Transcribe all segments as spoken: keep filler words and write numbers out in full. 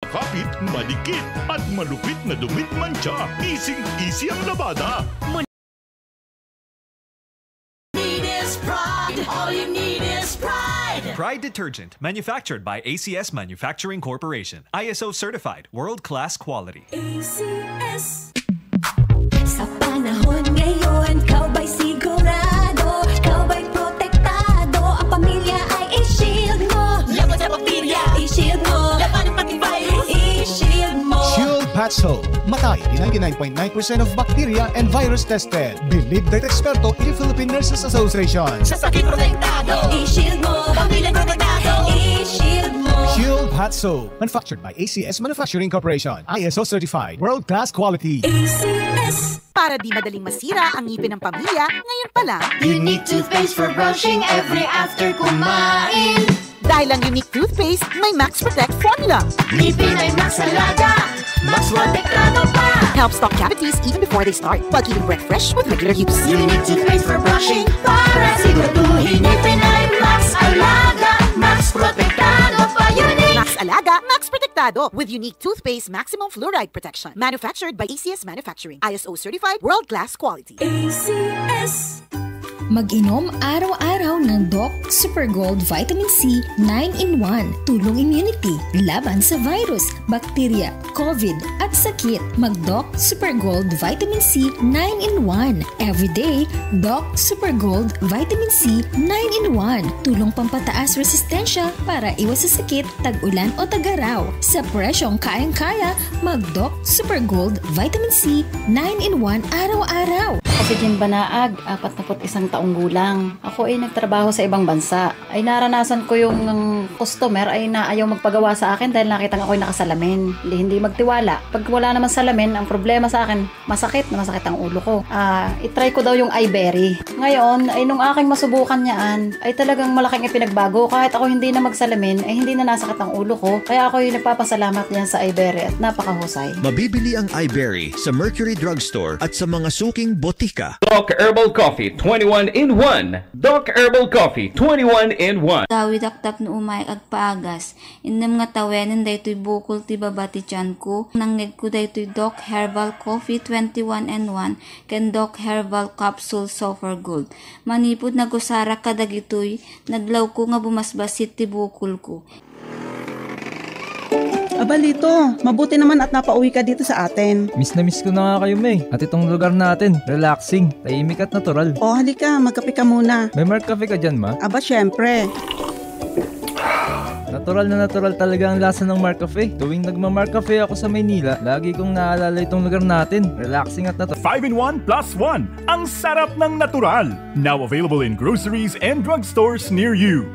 Kapit, madikit, at malupit na dumit mantsa. Easy, easy ang labada. Need is Pride. All you need is Pride. Pride detergent, manufactured by A C S Manufacturing Corporation. I S O certified, world-class quality. A C S. Sa panahon ngayon, ikaw ba'y sigurado, ikaw ba'y protektado, ang pamilya ay i-shield mo. Laban sa bakterya, i-shield mo. Laban ng pati virus, i-shield mo. Shield Patch Soap. Matay di ninety-nine point nine percent of bacteria and virus tested. Believed by eksperto in the Philippine Nurses Association. Sa sakit protektado, i-shield mo. Pamilya protektado, i-shield mo. Shield Hot Soap. Manufactured by A C S Manufacturing Corporation. I S O certified. World class quality. A C S. Para di madaling masira ang ngipin ng pamilya, ngayon pa lang. Unique toothpaste for brushing every after kumain. Dahil ang Unique toothpaste may Max Protect formula. Ngipin ay Max Alaga, Max Protektado pa. Helps stop cavities even before they start, while keeping breath fresh with regular use. Unique toothpaste for brushing para siguraduhin ngipin ay Max Alaga, Max Protektado pa. Unique. Max Alaga, Max Protektado with Unique toothpaste maximum fluoride protection. Manufactured by A C S Manufacturing. I S O certified, world-class quality. A C S. Mag-inom araw-araw ng Doc Super Gold Vitamin C nine in one. Tulong immunity laban sa virus, bakterya, COVID, at sakit. Mag-Doc Super Gold Vitamin C nine in one. Everyday, Doc Super Gold Vitamin C nine in one. Tulong pampataas resistensya para iwas sa sakit, tag-ulan o tag-araw. Sa presyong kayang-kaya, mag-Doc Super Gold Vitamin C nine in one araw-araw. Ako si Jean Banaag, apatnapu't isang taong gulang. Ako ay nagtrabaho sa ibang bansa. Ay naranasan ko yung customer ay naayaw magpagawa sa akin dahil nakita nga ako'y nakasalamin. Hindi, hindi magtiwala. Pag wala naman salamin, ang problema sa akin, masakit na masakit ang ulo ko. Ah, itry ko daw yung iBerry. Ngayon, ay nung aking masubukan yaan, ay talagang malaking ipinagbago. Kahit ako hindi na magsalamin, ay hindi na nasakit ang ulo ko. Kaya ako'y nagpapasalamat niyan sa iBerry at napakahusay. Mabibili ang iBerry sa Mercury Drugstore at sa mga suking botika. Doc Herbal Coffee twenty-one in one. Doc Herbal Coffee twenty-one in one. Dawidak tapno umay agpaagas. Innem nga tawenen daytoy bukol ti baba ti tianko. Nangngegko daytoy Doc Herbal Coffee twenty-one in one ken Doc Herbal Capsule Super Gold. Manipud nagusarak kadagitoy, nadlawko nga bumasbasit ti bukolko. Aba, Lito, mabuti naman at napauwi ka dito sa atin. Miss na miss ko na nga kayo, May. At itong lugar natin, relaxing, tahimik at natural. O, halika, magkape ka muna. May Mark Cafe ka dyan, Ma? Aba, syempre. Natural na natural talaga ang lasa ng Mark Cafe. Tuwing nagma-Mark Cafe ako sa Maynila, lagi kong naalala itong lugar natin. Relaxing at natural. Five in one plus one. Ang sarap ng natural. Now available in groceries and drugstores near you.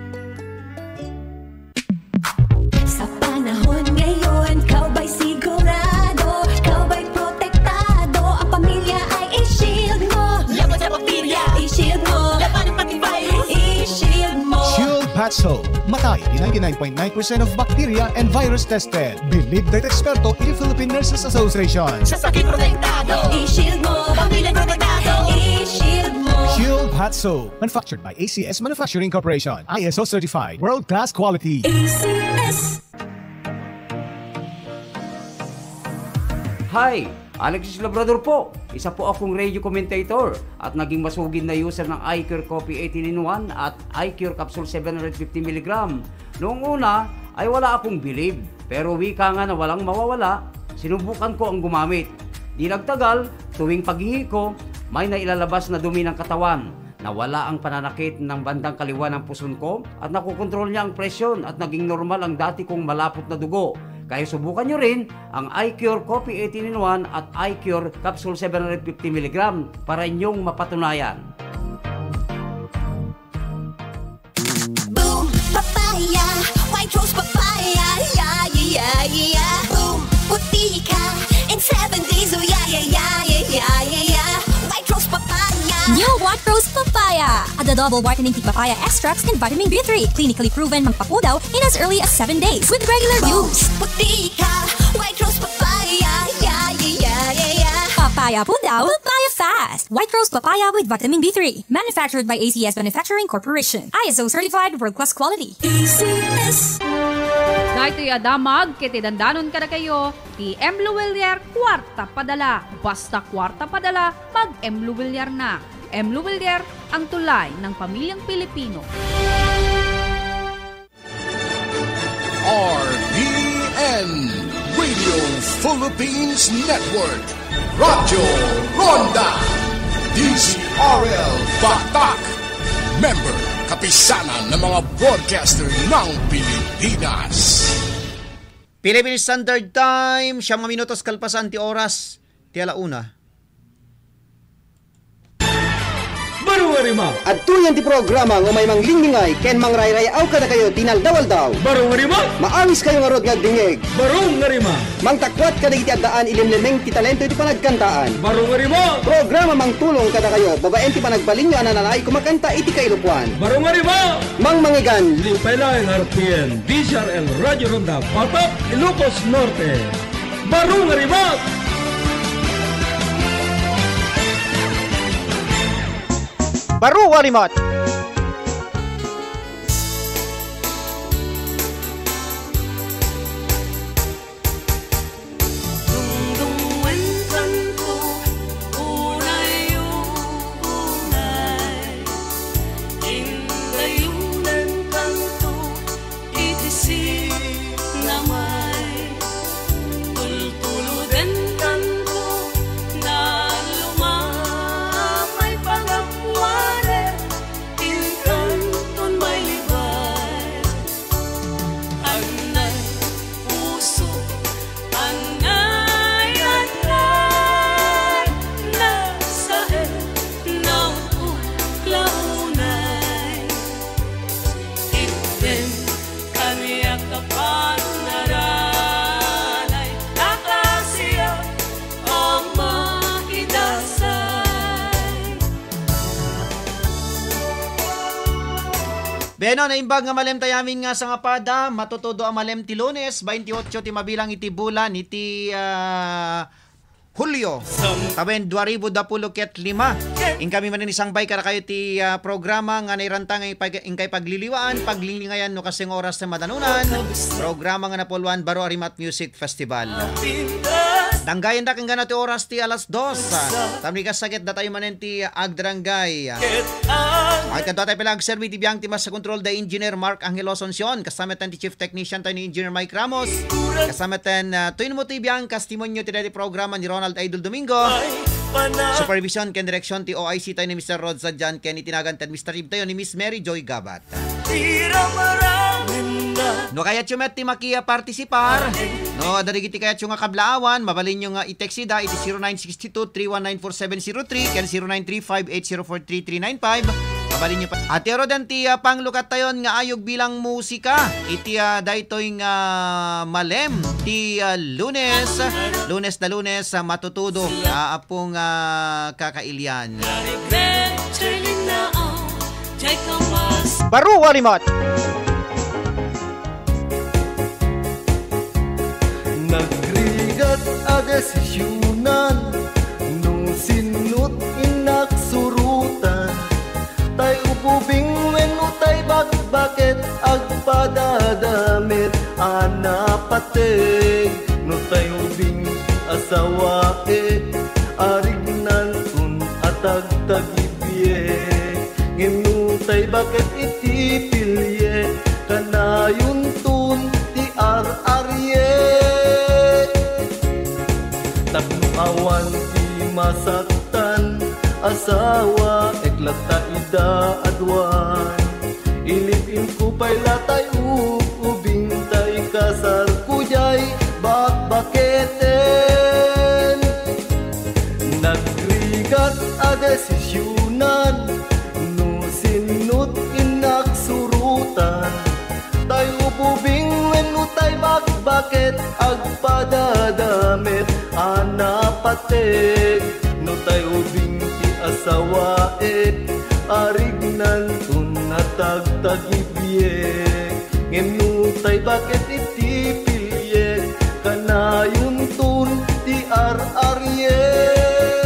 Sa panahon ngayon, ikaw ba'y sigurado? Ikaw ba'y protektado? Ang pamilya ay i-shield mo. Laban sa bakterya, i-shield mo. Laban ng pati virus, i-shield mo. Shield Patch Soap. Matay di ninety-nine point nine percent of bacteria and virus tested. Believed by eksperto in the Philippine Nurses Association. Sa sakit protektado, i-shield mo. Pamilya protektado, i-shield mo. Shield Hot Soap. Manufactured by A C S Manufacturing Corporation. I S O certified. World class quality. A C S. Hi! Alexis Labrador po. Isa po akong radio commentator at naging masugid na user ng iCure Coffee eighteen in one at iCure Capsule seven hundred fifty milligram. Noong una ay wala akong bilib, pero wika nga na walang mawawala, sinubukan ko ang gumamit. Di nagtagal, tuwing paghihi ko, may nailalabas na dumi ng katawan. Nawala ang pananakit ng bandang kaliwa ng puson ko at nakokontrol niya ang presyon at naging normal ang dati kong malapot na dugo. Kaya subukan nyo rin ang iCure Coffee eighteen in one at iCure Capsule seven hundred fifty milligram para inyong mapatunayan. Boom Papaya, White Rose Papaya, yeah, yeah, yeah, yeah. Boom, puti ka in seven days, oh yeah, yeah, yeah, yeah, yeah, yeah, yeah. White Rose Papaya. New White Rose Papaya, a double whitening tea papaya extracts and vitamin B three, clinically proven magpapudaw in as early as seven days with regular use. Puti ka, White Rose Papaya, yeah, yeah, yeah, yeah, yeah. Papaya. Ay apo daw, papaya fast! White Rose Papaya with Vitamin B three. Manufactured by A C S Manufacturing Corporation. I S O certified world-class quality. A C S. Daytoy a damag ket idandanon kadakayo ti M. Luwilier Kuarta Padala. Basta kuarta padala, mag-M. Luwilier na. M. Luwilier, ang tulay ng pamilyang Pilipino. R P N, Radio Philippines Network, Radyo Ronda, D Z R L Batak, member, Kapisanan ng mga Broadcaster ng Pilipinas. Philippine Standard Time, siyam nga minutos kalpasan ti oras ti ala una. Baro nga rima. Adtoyen ti programa nga umay manglinglingay ken mangrayray-aw kadakayo ti inaldaw-aldaw. Baro nga rima. Maawis kayo ngarud nga agdingngeg. Baro nga rima. Mangtakuat kadagiti addaan ilimlimeng ti talento iti panagkantaan. Baro nga rima. Programa mangtulong kadakayo babaen ti panagbalinyo a nananaay kumakanta iti kailokoan. Baro nga rima. Mangmangigan. Lipay laeng R P N, D Z R L, Radyo Ronda, Batak, Ilocos Norte. Baro nga rima. Baro nga rima. Dungdungenkanto, unay, unay, indayunenkanto iti sinamay. Tultulodenkanto, naluma may pagapuanen, inkanton may libay. Anay puso, anay, anay, nasaen, naupot, launay. Itdem kaniak a panaranay, ta kasiak a maidasay. Bueno, naimbag nga malem tayo amin nga sangapada, matutudo a malem ti Lunes, baintiotso ti mabilang iti bulan iti, ah, Hulio, tawen dua ribu dua puluh ket lima. Inkami manen isang bay kadakayo ti, ah, programa nga nairanta nga ipag-, inkay pagliliwaan, paglinlingayan no kasing oras ti madanunan. Programa nga napuluan baro a Rimat Music Festival. Danggayen da kenggana ti oras ti alas dos. Tapno ikasakit datayo manen ti agdarangay. Ay, kadua tayo pala agserbi ti biang ti mas control da Engineer Mark Angelo Asuncion. Kasama ten ti Chief Technician tayo ni Engineer Mike Ramos. Kasama ten, ah, tuwin mo ti biang kas timonyo ti dati programa ni Ronald Idol Domingo. Supervision ken direksyon ti O I C tayo ni Mister Rod Sadian ken itinagan ten Mister Ib tayo ni Miss Mary Joy Gabat. No kayatyo met ti makipartisipar, no, adda dagiti kayatyo nga kablaawan, mabalinyo nga i-text ida iti zero nine six two three one nine four seven zero three ken zero nine three five eight zero four three three nine five. Mabalinyo pa. Ati aro den ti, ah, panglukat tayon nga ayog bilang musika iti, ah, daytoy nga malem ti, ah, Lunes, Lunes na Lunes, ah, matutudo, ah, apo nga kakailian. Baro a Rimat. Nagrigat a desisionan, no sinno't innak surotan. Tay ububing wenno tay bakbaket, agpadadamit a napateg. No tay ubing ti asawaek, arignanton a tagtagibiek. Ngem no tay baket iti piliek, kanayonton ti ar-ariek. Tapno awan ti masaktan, asawaek latta ida a dua. Ilip-ilko pay la tay ub-ubing tay kasarko diay bakbaketen. Nagrigat a desisionan, no sinno't innak surotan. Tay ububing wenno tay bakbaket, agpadadamit a napateg. No tay ubing ti asawaek, arignanton a tagtagibiek. Ngem no tay baket iti piliek, kanayonton ti ar-ariek.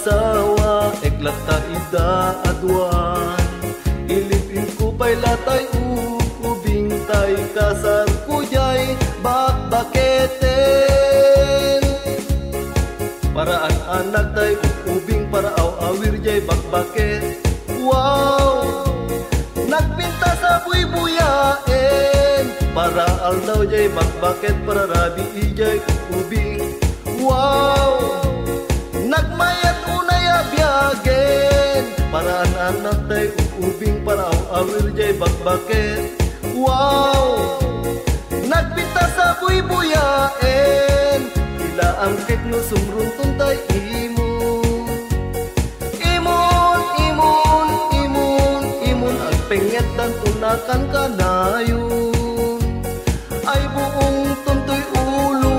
Asawaek latta ida a duan. Ilib-inko pay latay ub-ubing tay kasarko jay bakbaketen. Para an-anak tay ub-ubing, para aw-awir jay bakbaket. Wow! Nagpintas a buybuyaen. Para aldaw jay bakbaket, para rabii jay ub-ubing. Wow! Nagmayat unay a biagen. Para an-anak tay ub-ubing, para aw-awir jay bakbaket. Wow! Nagpintas a buybuyaen. Tila angkit no sumrunton tay imon. Imon, imon, imon, imon, agpengngetdanton a kankanayon. Ay buong tuntoy ulo.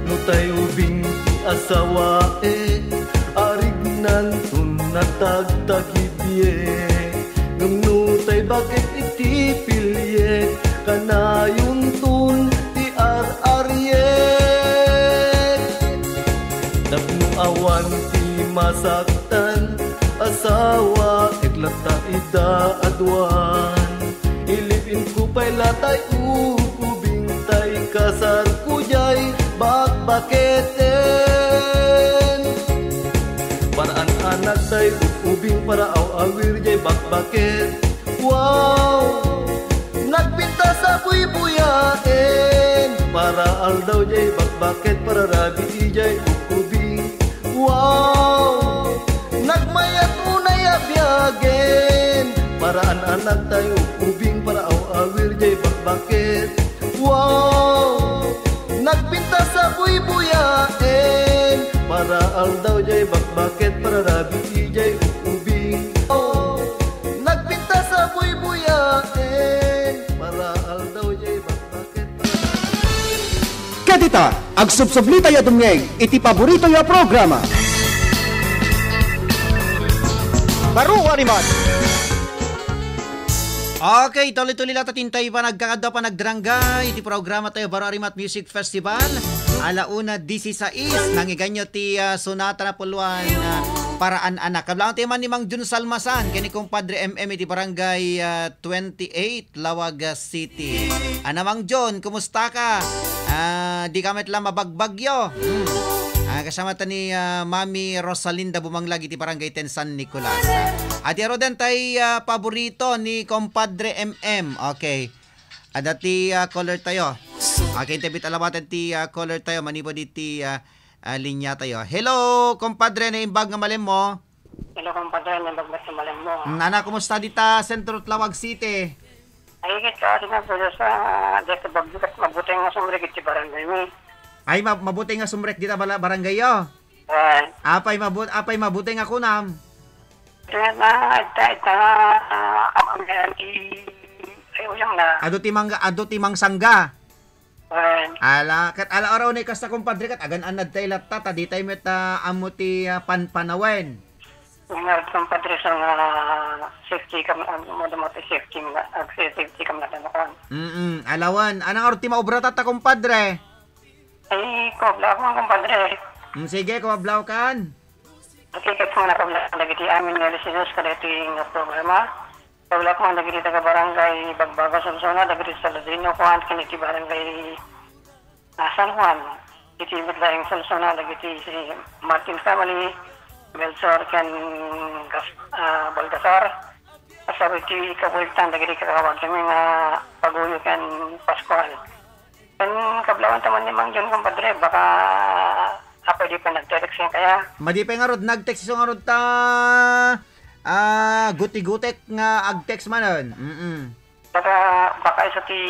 No tay ubing ti asawaek, arignanton a tagtagidiek. Ngem no tay baket iti piliek, kanayonton ti ar-ariek. Tapno awan ti masaktan, asawaek latta ida a duan. Ilib-inko pay latay ub-ubing tay kasarko jay bakbaketen. Para an-anak tay ub-ubing, para aw-awir jay bakbaket. Wow! Nagpintas a buybuyaen. Para aldaw jay bakbaket, para rabii jay ub-ubing. Wow! Nagmayat unay a biagen. Para an-anak tay ub-ubing, para aw-awir jay bakbaket. Wow! Nagpintas a buybuyaen. Para aldaw jay bakbaket, para rabii jay ub-ubing. Wow! Nagpintas a buybuyaen. Para aldaw jay bakbaket, para rabii jay ub-ubing. Ket ita, agsubsubli tayo a dumngeg iti paborito yo a programa. Baro a rimat. Okay, tuloy-tuloy latta ti intay panagkakadua, panagdarangay iti programa tayo, Baro a Rimat Music Festival. Ala una, disisais, nangiganyo ti, ah, Sonata Napuluan, ah, Para an-anak. Kablawan tayo man ni Mang Jun Salmasan, ken ni Compadre M M iti barangay, ah, twenty-eight, Laoag City. Ana, Mang John, kumusta ka? Ah, di ka met la mabagbagyo. Hmm. Ah, kasama ta ni, ah, Mami Rosalinda Bumanglag iti Barangay ten San Nicolas. Ati aro den tay, ah, paborito ni Compadre M M. Okay. Adda ti, ah, caller tayo. Okay, intay met alawaten ti, ah, caller tayo manipud iti, ah, ah, linya tayo. Hello, Compadre, naimbag nga malemmo. Hello, Compadre, naimbag met nga malemmo. Mm, ana, kumusta dita Sentro Laoag City? Ay, ket, ah, sinabi ko sa, dito bagyo, ket mabuti nga sumrek iti barangay mi. Ay, ma-, mabuti nga sumrek dita bala-, barangay yo? Wen. Apay mabu-, apay mabuti nga kunam? Kaya na, ita, ita, ah, ang, ang, ang, i-, ay, uyang na. Adu ti mangga, adu ti mangsangga. Wen. Ala, ket ala oraw ni kasta, Compadre, ket agan-anad tay latta, ta di tay met, ah, ammo ti, ah, pan-, panawen. Ngarud, Compadre, sa nga safety kam-, ah, madama ti safety nga, ah, safety kam na kanakuan. Mm-mm. Alawan, anang arut ti maobra tatta, Compadre? Ay, kuablaw ko, Compadre. Mm, sige, kuablaw kan. Okay, ket kung nakablaw dagiti amin nga listeners kadagiti nga programa, kablaw ko dagiti taga-barangay Bagbaga, Solsona, dagiti Saladino, kuan, ken iti barangay ah, San Juan, iti met laeng Solsona, dagiti si Martin family, Melchor ken Gas-, ah, Baltasar, asar iti kabueltan dagiti kakawagmi nga Paguyo ken Pascual. Ken kablawan ta man ni Mang John, Compadre, baka apay di pa nagtext kaya? Madi pay ngarud, nagtext isu ngarud ta, ah, guti-gutek nga agtext manen. Mm-mm. Baka, baka isu ti,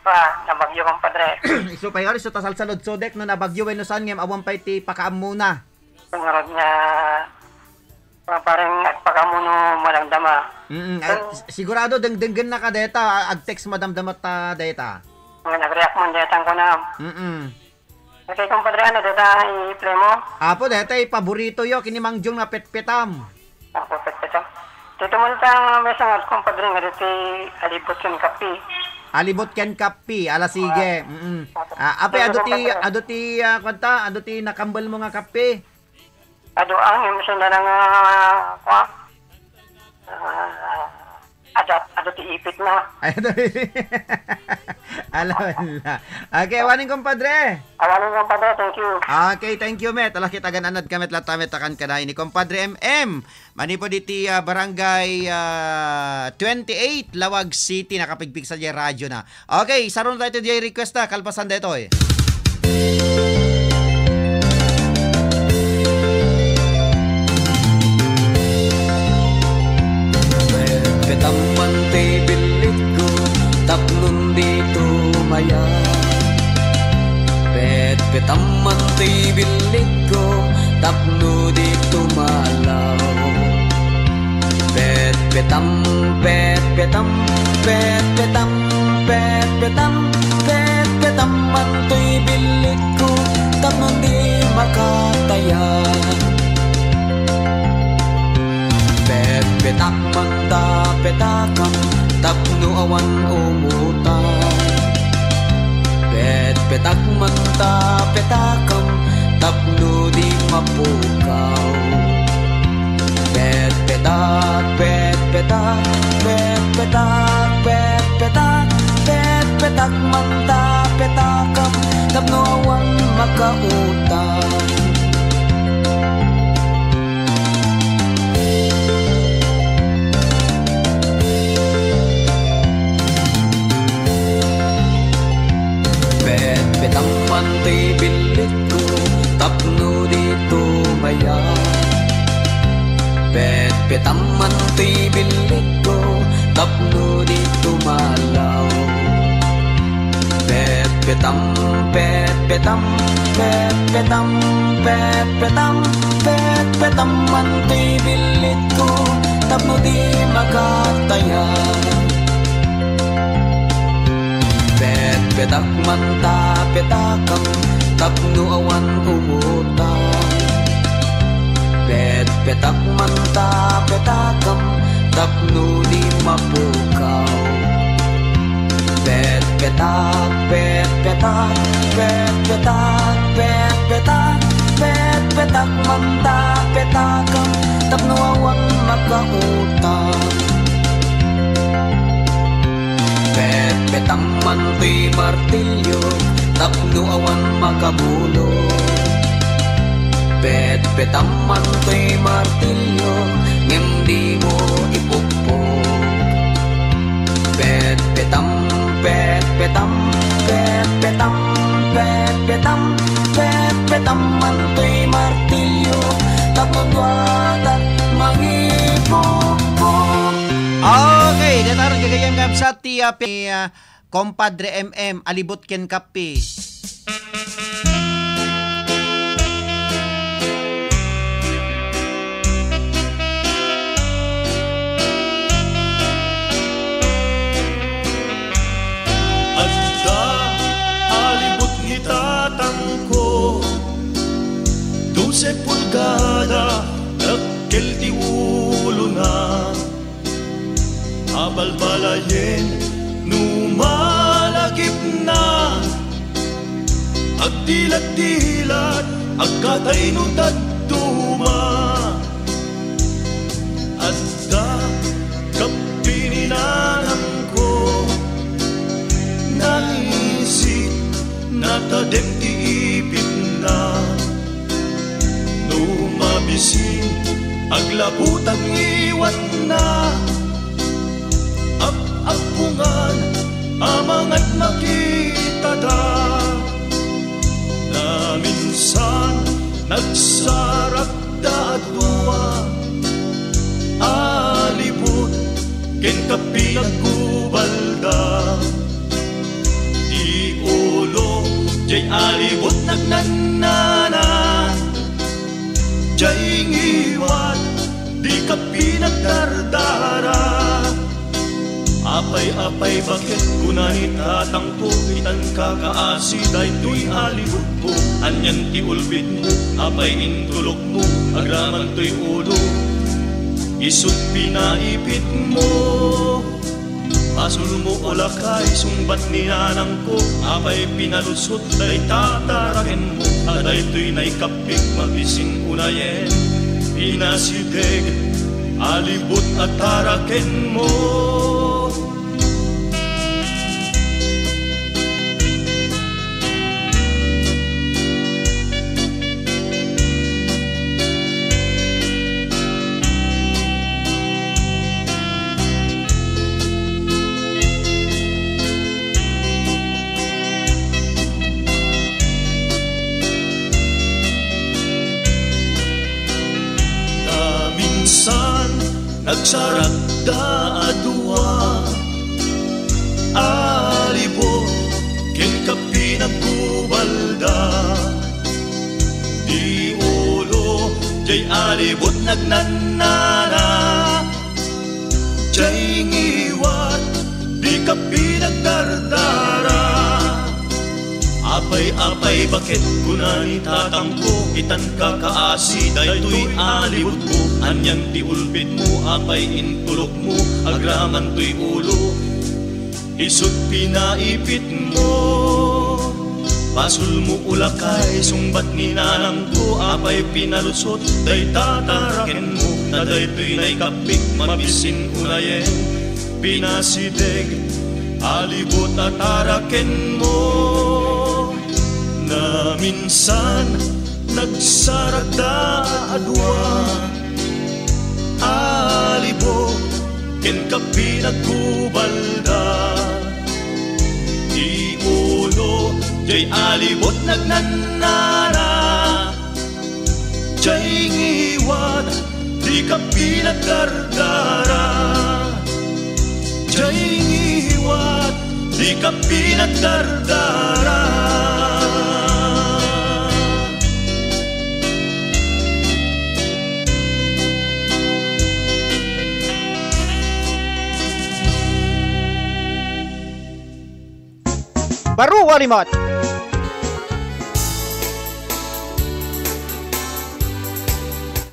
pa, nabagyo, Compadre. Isu pay ngarud, isu ta salsaludsodek no nabagyo wenno saan ngem awan pay ti pakaammona. Ngarud nga, pa-, parang agpakaammo no madamdama. Mm, ay, Ken s-, sigurado dengdenggen na ka deta, a-, ag-text madamdama ta deta. Nga nag-react man deta ang kunam. Mm. Okay, kumpadre, ano, deta i-play mo? Apo, deta i-paborito yo, kini Mangjong nga petpetam. Ako, petpetam. Dito mo ta may sangat, kumpadre, nga dito alibot ken kape. Alibot ken kape, ala sige. Ah. Mm-mm. Ah, ape, ado ti, ado ti, ah, kwanta, ado ti nakambal mo nga kape? Adu, ah, ngem sanda na nga, ah, kwa? Ah, ada, adu ti ipit na. Ay, adu. Alam na. Okay, awanen, kumpadre. Awanen, kumpadre. Thank you. Okay, thank you, met. Ala, kita agan-anad ka, met, latta, met, akan ka na ini, kumpadre M M. Manipud iti, ah, barangay, ah, twenty-eight, Laoag City, nakapigpigsa diay radyo na. Okay, saruno tayo diay request na, kalpasan daytoy. Petpetam man ti billikko, tapno di tumaya. Petpetam man ti billikko, tapno di tumalaw. Petpetam, petpetam, petpetam, petpetam, petpetam man toy billikko, tapno di makataya. Petpetak man ta petakam, tapno awan umutang. Petpetak man ta petakam, tapno di mapukaw. Petpetak, petpetak, petpetak, petpetak, petpetak man ta petakam, tapno awan makautang. Petpetam man ti billikko, tapno di tumaya. Petpetam man ti billikko, tapno di tumalaw. Petpetam, petpetam, petpetam, petpetam, petpetam man ti billikko, tapno di makataya. Petpetak man ta petakam, tapno awan umutang. Petpetak man ta petakam, tapno di mapukaw. Petpetak, petpetak, petpetak, petpetak, petpetak man ta petakam, tapno awan makautang. Petpetam man ti martilyo, tapno awan makabulong. Petpetam man ti martilyo, ngem dimo ipukpok. Petpetam, petpetam, petpetam, petpetam, petpetam man ti martilyo, tapno duatak mangipukpok. Okay, dayta gagayyem, kabsat, ti, ah, pi-, ah, Compadre M M, Alibot ken Kape. Adda alibot ni tatangko, dose pulgada, dakkel ti ulona. Abalbalayen no malagipna, agdiladilad, agkatay no dadduma. Adda kapi ni nanangko, naisip, natadem ti ipitna. No mabisin, aglabutag ngiwatna. Ap-appungan, amangan makitada. Naminsan, nagsarakda a dua. Alibot, ken kapi nagkubalda. Ti ulo, jay alibot nagnannana. Jay ngiwat, di kapi nagdardara. Apay, apay, baket kuna ni tatangko, itan kakaasi daytoy a libutmo? Anian ti ulbitmo? Apay intulokmo agraman toy ulo? Isut pinaipitmo. Basolmo o lakay, sungbat ni nanangko, apay pinalusot dayta tarakenmo? Ta daytoy naikappik mabisin unayen, pinasideg a libot a tarakenmo. Naminsan, nagsarakda a dua a libot ken kapinagkubalda. Di ulo jay a libot nagnannana, jay ngiwat di kapinagdardara. Apay, apay, baket kuna ni tatangko, itan kakaasi daytoy a libutmo? Anian ti ulbitmo? Apay intulokmo agraman toy ulo? Isut pinaipitmo. Basolmo o lakay, sungbat ni nanangko, apay pinalusot dayta tarakenmo? Ta daytoy naikappik mabisin unayen, pinasideg a libot a tarakenmo. Naminsan, nagsarakda a dua a libot ken kapinagkubalda. Di ulo jay a libot nagnannana, jay ngiwat di kapinagdardara. Jay ngiwat di kapinagdardara. Baro a rimmat.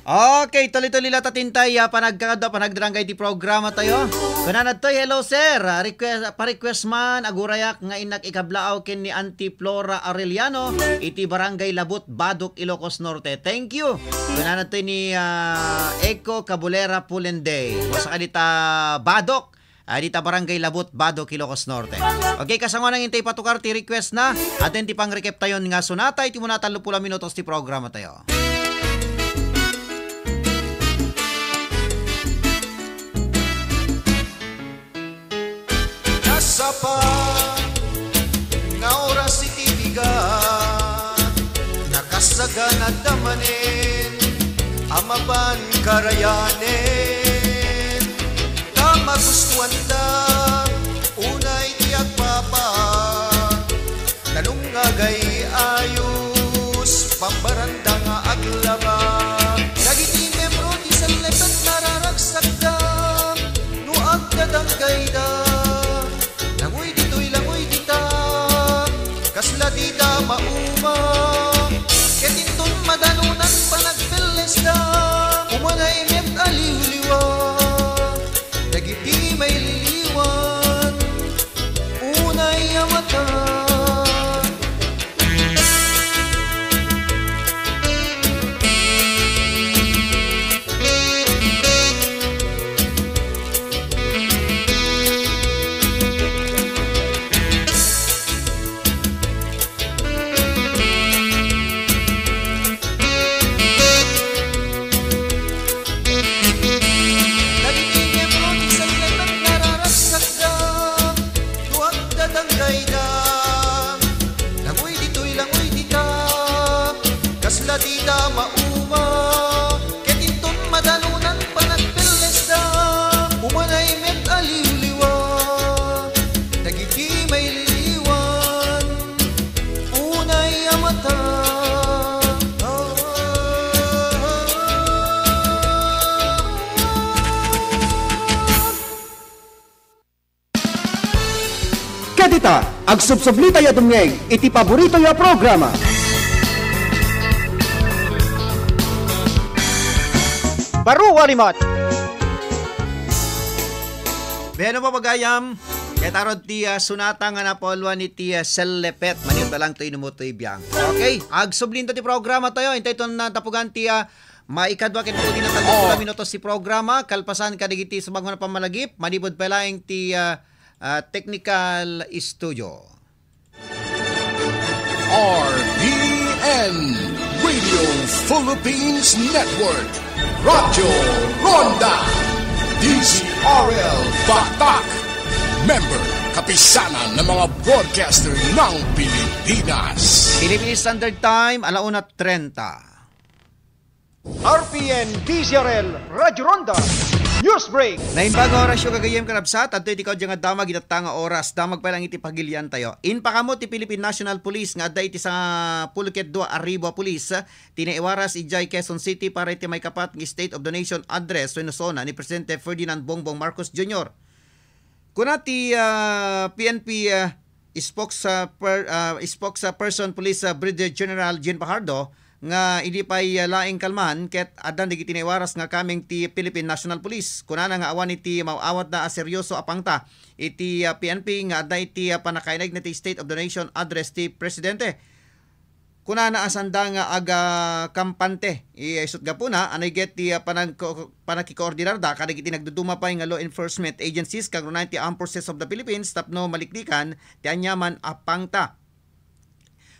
Okay, tuloy-tuloy la ta ti intay, ah, panagkakadua, panagdarangay ti programa tayo. Kunana ditoy, "Hello, sir. Ah, request, pa-request man, agurayak nga innak ikablaaw ken ni Auntie Flora Arellano iti Barangay Labut, Badoc, Ilocos Norte." Thank you. Kunana ditoy ni, ah, Eco Cabulera Pulende. Wasa ka dita, Badoc. Ah, dita Barangay Labut, Badoc, Ilocos Norte. Okay, kasangoanan intay patukar ti request na. Atin ti pangrekep tayon nga sonata iti muna tallo pulo a minutos ti programa tayo. Nasapa nga oras iti bigat, nakasaganadda manen a mapan karayanen. Ta magustuanda unay ti agpapa, danum nga agay-ayos, pambaranda nga aglaba. Dagiti membro ti sellepet nararagsakda no agdadanggayda. Langoy ditoy, langoy dita, kasla dida mauma. Ket inton madanunan panagpellesda, umanay met a liwliwa. Dagiti maililiwa, Dita, agsubsublitayo a dumngeg iti paboritoyo a programa. Baro a limat. Wen, no, pagayam, ket arod ti, ah, sonata nga napauluan iti, ah, Sellepet, manirda lang to inumo toy biang. Okay, agsublinto ti programa tayo, intay ton natapugan ti, ah, maikadua ket maudi na tagdua minutos ti programa, kalpasan kadagiti subagman a pammalagip, manipud pay laeng ti, ah, ah, technical studio. R P N, Radio Philippines Network, Radyo Ronda, D Z R L Batak, member, Kapisanan ng mga Broadcaster ng Pilipinas. Philippine Standard Time, alauna trenta. R P N D Z R L Radyo Ronda News Break. Naimbag nga orasyo, gagayyem, kanabsat, adtoy ti kaudyan nga damag itatta nga oras. Damag pay lang iti pagiliantayo. Impakamo ti Philippine National Police nga adda iti sangapulo ket dua a ribu a pulis ti naiwaras idiay Quezon City para iti maikapat nga State of the Nation Address wenno SONA ni Presidente Ferdinand Bongbong Marcos Junior. Kuna ti, ah, P N P, ah, spokes-, ah, per-, ah, spokesperson Police, ah, Brigadier General Jean Fajardo nga idi pay, ah, laeng kalman ket addan dagiti naiwaras nga kameng ti Philippine National Police. Kunana nga awan iti maaw-awatda a seryoso a pangta iti, ah, P N P nga adda iti, ah, pannakainigna ti State of the Nation Address ti Presidente. Kunana a sanda nga agakampante. Isut' gapuna, a naiget ti, ah, panagko-, panagkikoordinarda kadagiti nagduduma pay nga law enforcement agencies kagrunaan ti Armed Forces of the Philippines tapno maliklikan ti aniaman a pangta.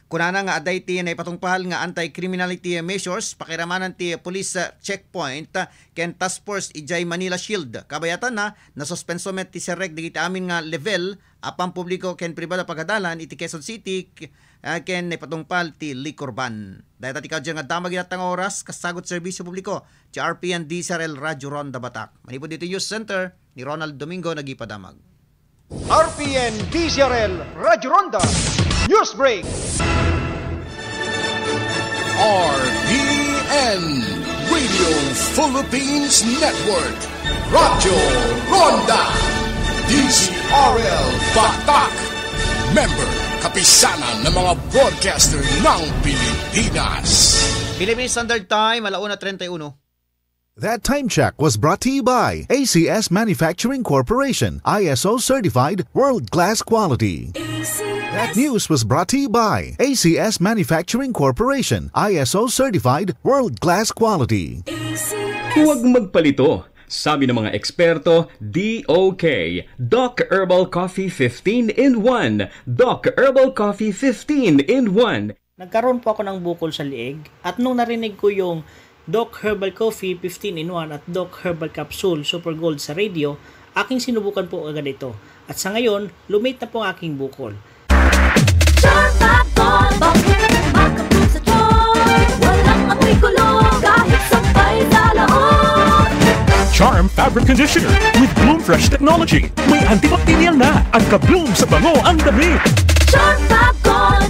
Kunana nga adda iti naipatungpal nga anti-criminality measures, pakiramanan ti police, ah, checkpoint, ah, ken task force idiay Manila Shield. Kabayatanna, nasuspenso met ti serrek dagiti amin nga level a pampubliko ken pribado a pagadalan iti Quezon City, k-, ah, ken naipatungpal ti liquor ban. Dayta ti kaudyan nga damag itatta nga oras, kasagut serbisyo publiko, ti R P N D Z R L Radyo Ronda Batak. Manipud ditoy News Center, ni Ronald Domingo nagipadamag. R P N D Z R L Radyo Ronda News Break. R P N, Radio Philippines Network, Radyo Ronda, D Z R L Batak, member, Kapisanan ng mga Broadcaster ng Pilipinas. Philippine Standard Time, alauna treinta y uno. That time check was brought to you by A C S Manufacturing Corporation, I S O certified, world-class quality. That news was brought to you by A C S Manufacturing Corporation, I S O certified, world-class quality. Huwag magpalito. Sabi ng mga eksperto, D O K, Doc Herbal Coffee fifteen in one. Doc Herbal Coffee fifteen in one. Nagkaroon po ako ng bukol sa liig at nung narinig ko yung Doc Herbal Coffee fifteen in one at Doc Herbal Capsule Super Gold sa radio, aking sinubukan po agad ito. At sa ngayon, lumit na po ang aking bukol. Sharp Absorb, makatulong sa tiyan. Walang amoy kulog kahit sampay sa laot. Charm Fabric Conditioner with Bloom Fresh Technology. May antibacterial na ang ka-bloom sa bango ang damit. Sharp Absorb,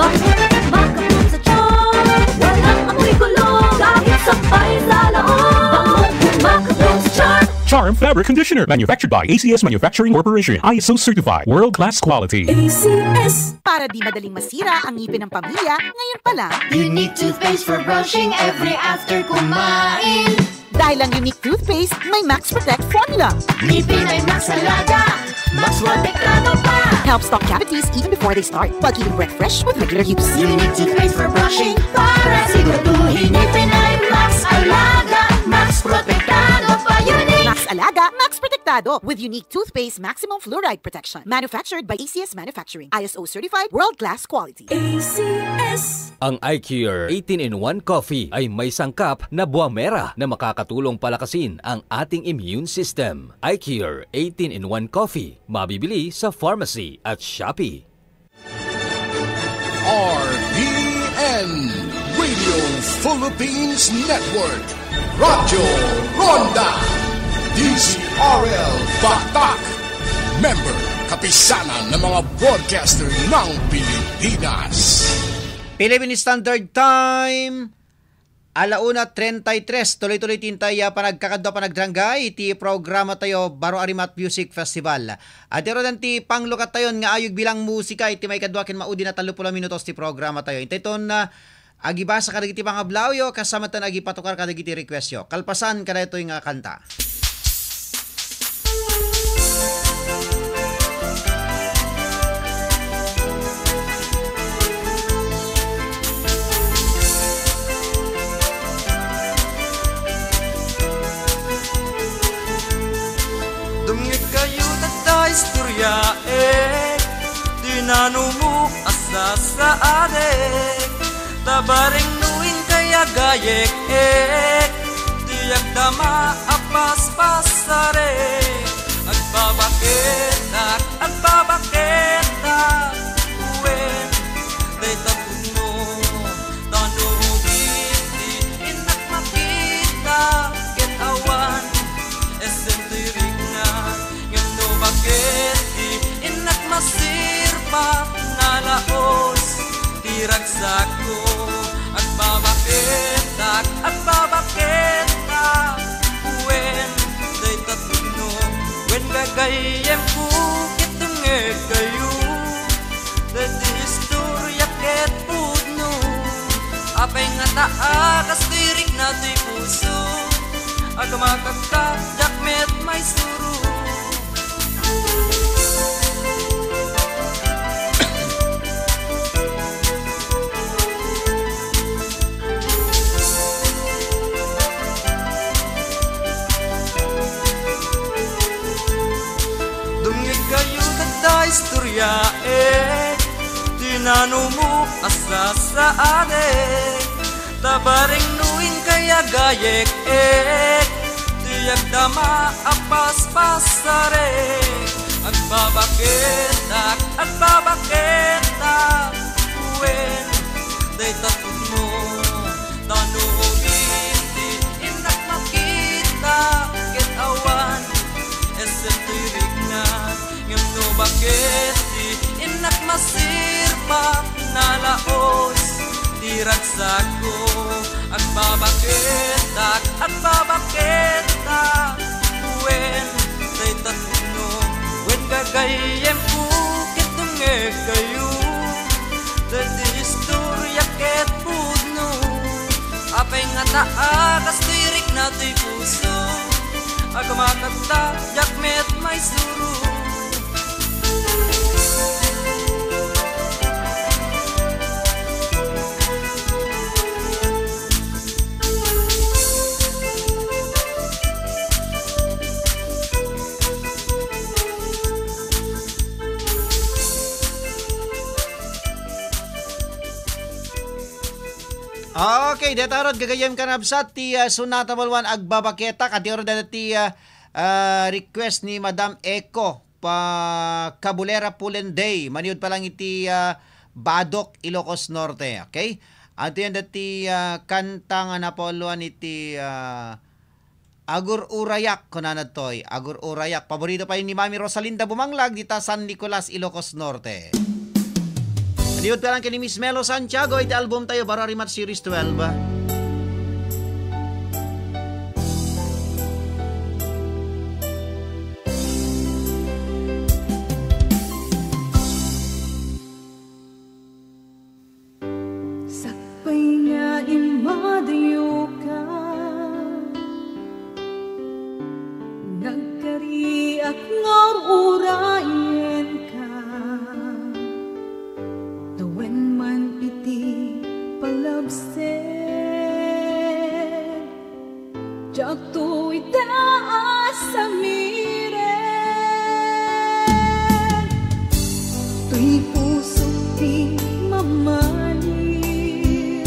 makatulong sa tiyan. Walang amoy kulog kahit sampay sa laot. Bangong makatulong sa tiyan. Charm Fabric Conditioner, manufactured by A C S Manufacturing Corporation, I S O certified, world-class quality. A C S. Para di madaling masira ang ngipin ng pamilya, ngayon pa lang. Unique toothpaste for brushing every after kumain. Dahil ang Unique Toothpaste may Max Protect Formula. Ngipin ay Max Alaga, Max Protektado pa. Helps stop cavities even before they start, while keeping breath fresh with regular use. Unique toothpaste for brushing para siguraduhin ngipin ay Max Alaga, Max Protektado pa. Unique Max Alaga, Max Protektado with Unique Toothpaste Maximum Fluoride Protection. Manufactured by A C S Manufacturing. I S O certified, world-class quality. A C S. Ang iCure eighteen in one Coffee ay may sangkap na buwamera na makakatulong palakasin ang ating immune system. iCure eighteen in one Coffee, mabibili sa pharmacy at Shopee. R P N, Radio Philippines Network, Radyo Ronda, D Z R L Batak, member, Kapisanan ng mga Broadcaster ng Pilipinas. Philippine Standard Time, Ala una treinta y tres, tuloy-tuloy ti intay a panagkakadua, panagdranggay iti programa tayo, Baro a Rimat Music Festival. Adi aro dan ti panglukat tayon nga ayog bilang musika iti maikadua ken maudi a tallo pulo a minutos ti programa tayo. Intay ton, ah, agibasa kadagiti pangablawyo, kas sa metten agipatukar kadagiti requestyo. Kalpasan kadaytoy nga kanta. Dumngegkayo dagta istoryaek, ti nanumo a sasaadek, ta bareng no inkay agayek-ek, ti agdama a paspasarek. Agbabaketak, agbabaketak, wen, dayta pudno, ta no di innak makita, ket awan, essem ti rikna, ngem no baket di innak masirpak, nalaos ti ragsakko. Agbabaketak, agbabaketak, wen, dayta pudno, wen gagayyemko ket dumngegkayo. Dayta istorya ket pudno, apay ngata a kastoy rikna ti puso, agmakakta, diak met maisuro. Dumngegkayo dagta istoryaek, ti nanumo a sasaadek, ta bareng no inkay agayek-ek, ti agdama a paspasarek. Agbabaketak, agbabaketak, wen, dayta pudno, ta no di innak makita, ket awan, essem ti rikna, ngem no baket di innak masirpak, nalaos ti ragsakko. Agbabaketak, agbabaketak, wen, dayta pudno, wen gagayyemko ket dumngegkayo. Dayta istorya ket pudno, apay ngata a kastoy rikna ti puso, agmakakta, diak met maisuro. Okay, deta rod gagayyem kanabsat ti, ah, Sonata Balwan Agbabaketak, adi rod dati, ah, ah, request ni Madam Eco. pa Kabulera Pulen Day, maniud pa lang iti, ah, Badoc, Ilocos Norte. Okay? Adtoy dati, ah, kanta nga napauluan iti, ah, Agur-urayak, kunana toy, Agur-urayak. Paborito pay ni Mami Rosalinda Bumanglag dita San Nicolas, Ilocos Norte. Maniud pa lang ken ni Miss Melo Santiago iti album tayo, Baro a Rimat Series twelve. Sakbay nga immadayoka, nagkariak nga ur-urayenka, ta wen man iti palabsek. Diakto ita a samiren, toy pusok ti mamali.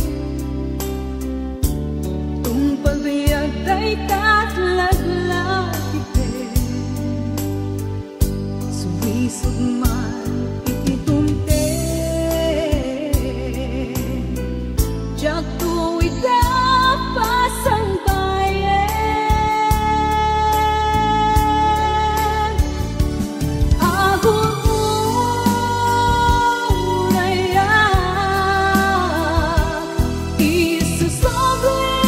Tungpal biag dayta laglagipem. Sumisog man iti tumteng, diakto ita pasangbayen. Agur-urayak, isusobra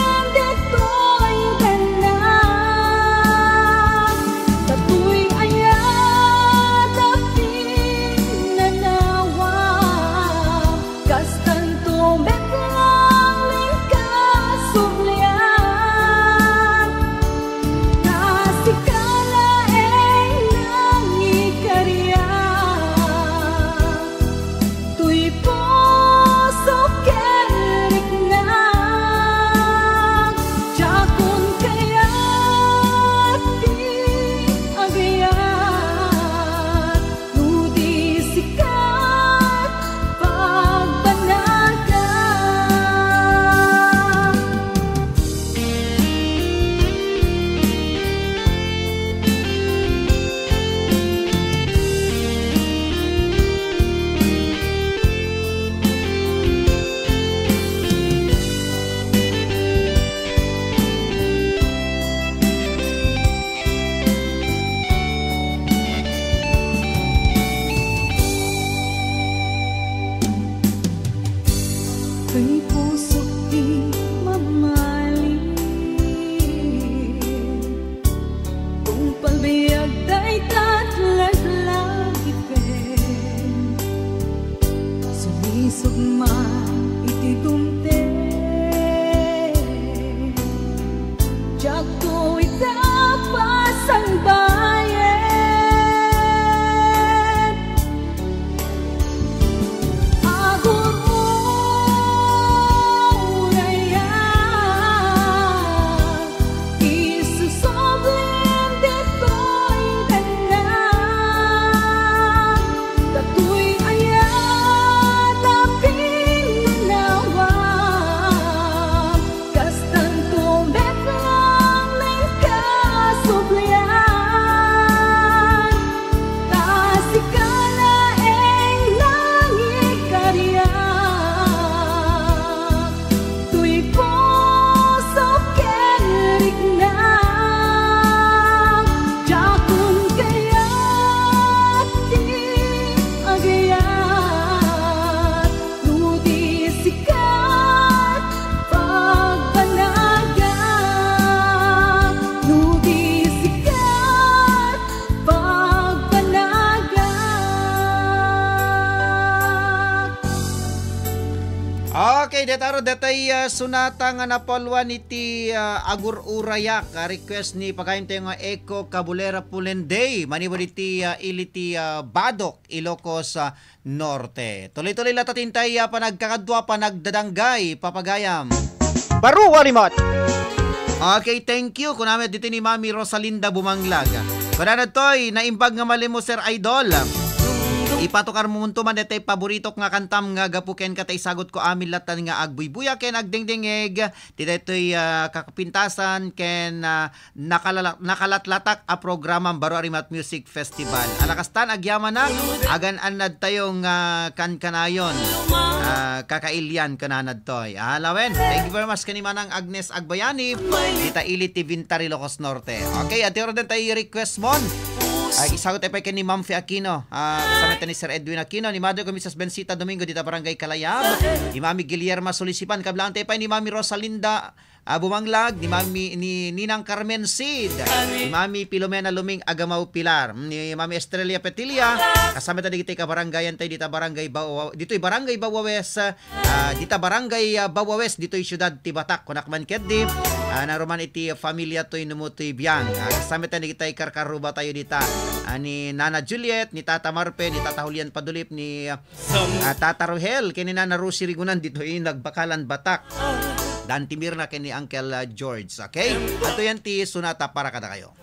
Sugma iti dumteng, diakto ita pasangbayen. Agururayak, isu sublen ditoy dannak. Datoy aya ti pinanawam, kastanto met laeng kasublean, ta sika laeng nangikariak. Toy puso ken rikna, diakon kayat ti agayat, no di sikat pagbanagak, no di sikat pagbanagak. Okay, detaro detay, ah, sonata nga napauluan iti, ah, Agur-urayak, ah, request ni pagayam tayo nga Echo Cabulera Pulenday, manipud iti, ah, ili ti, ah, Badoc, Ilocos, ah, Norte. Tuloy-tuloy latta ti intay, ah, panagkakadua, panagdadanggay, papagayam. Baro a rimat. Okay, thank you. Kunana met ditoy ni Mami Rosalinda Bumanglag. Kunana toy, naimbag nga malem mo, Sir Idol. Ipatukarmonto man detay paboritok nga kantam nga gapu kenka ta isagutko amin latta nga agbuybuya ken agdengdengngeg ti daytoy, ah, kakapintasan ken, ah, nakalala-, nakalatlatak a programam Baro a Rimat Music Festival. Ala kastan, agyamanak, agan-annadtayo nga kankanayon, ah, kakailian kunana toy. Ah, lawen, thank you very much ken ni Manang Agnes Agbayani, ita ili ti Bintaro, Ilocos Norte. Okay, adtoy ren detay request mon. Ay, isagut tayo pay ken ni Ma'am Fe Aquino. Ah, kasama tayo ni Sir Edwin Aquino, ni Mother ko, Missus Bensita Domingo, dita Barangay Kalayab. Ni Mami Guillerma Solisipan, kablaantayo pay ni Mami Rosalinda, ah, Bumanglag, ni Mami, ni Ninang Carmen Sid, ni Mami Filomena Luming Agamaw Pilar, ni Mami Estrella Petilla, kasama tayo dagiti kabarangayan tayo dita Barangay Bawa-, ditoy Barangay Bawa West, ah, dita Barangay, ah, Bawa West, ditoy siudad ti Batak, kunak man ketdi, ah, naruman iti familia toy numo toy biang. Ah, kasama tayo dagiti karkaruba tayo dita, ah, ni Nana Juliet, ni Tata Marpe, ni Tata Julian Padulip, ni, ah, Ah, Tata Rohel, ken ni Nana Rosie Rigunan ditoy Nagbakalan, Batak. Dan ti Mirna ken ni Uncle, ah, George. Okay? Adtoy ti sonata para kadakayo.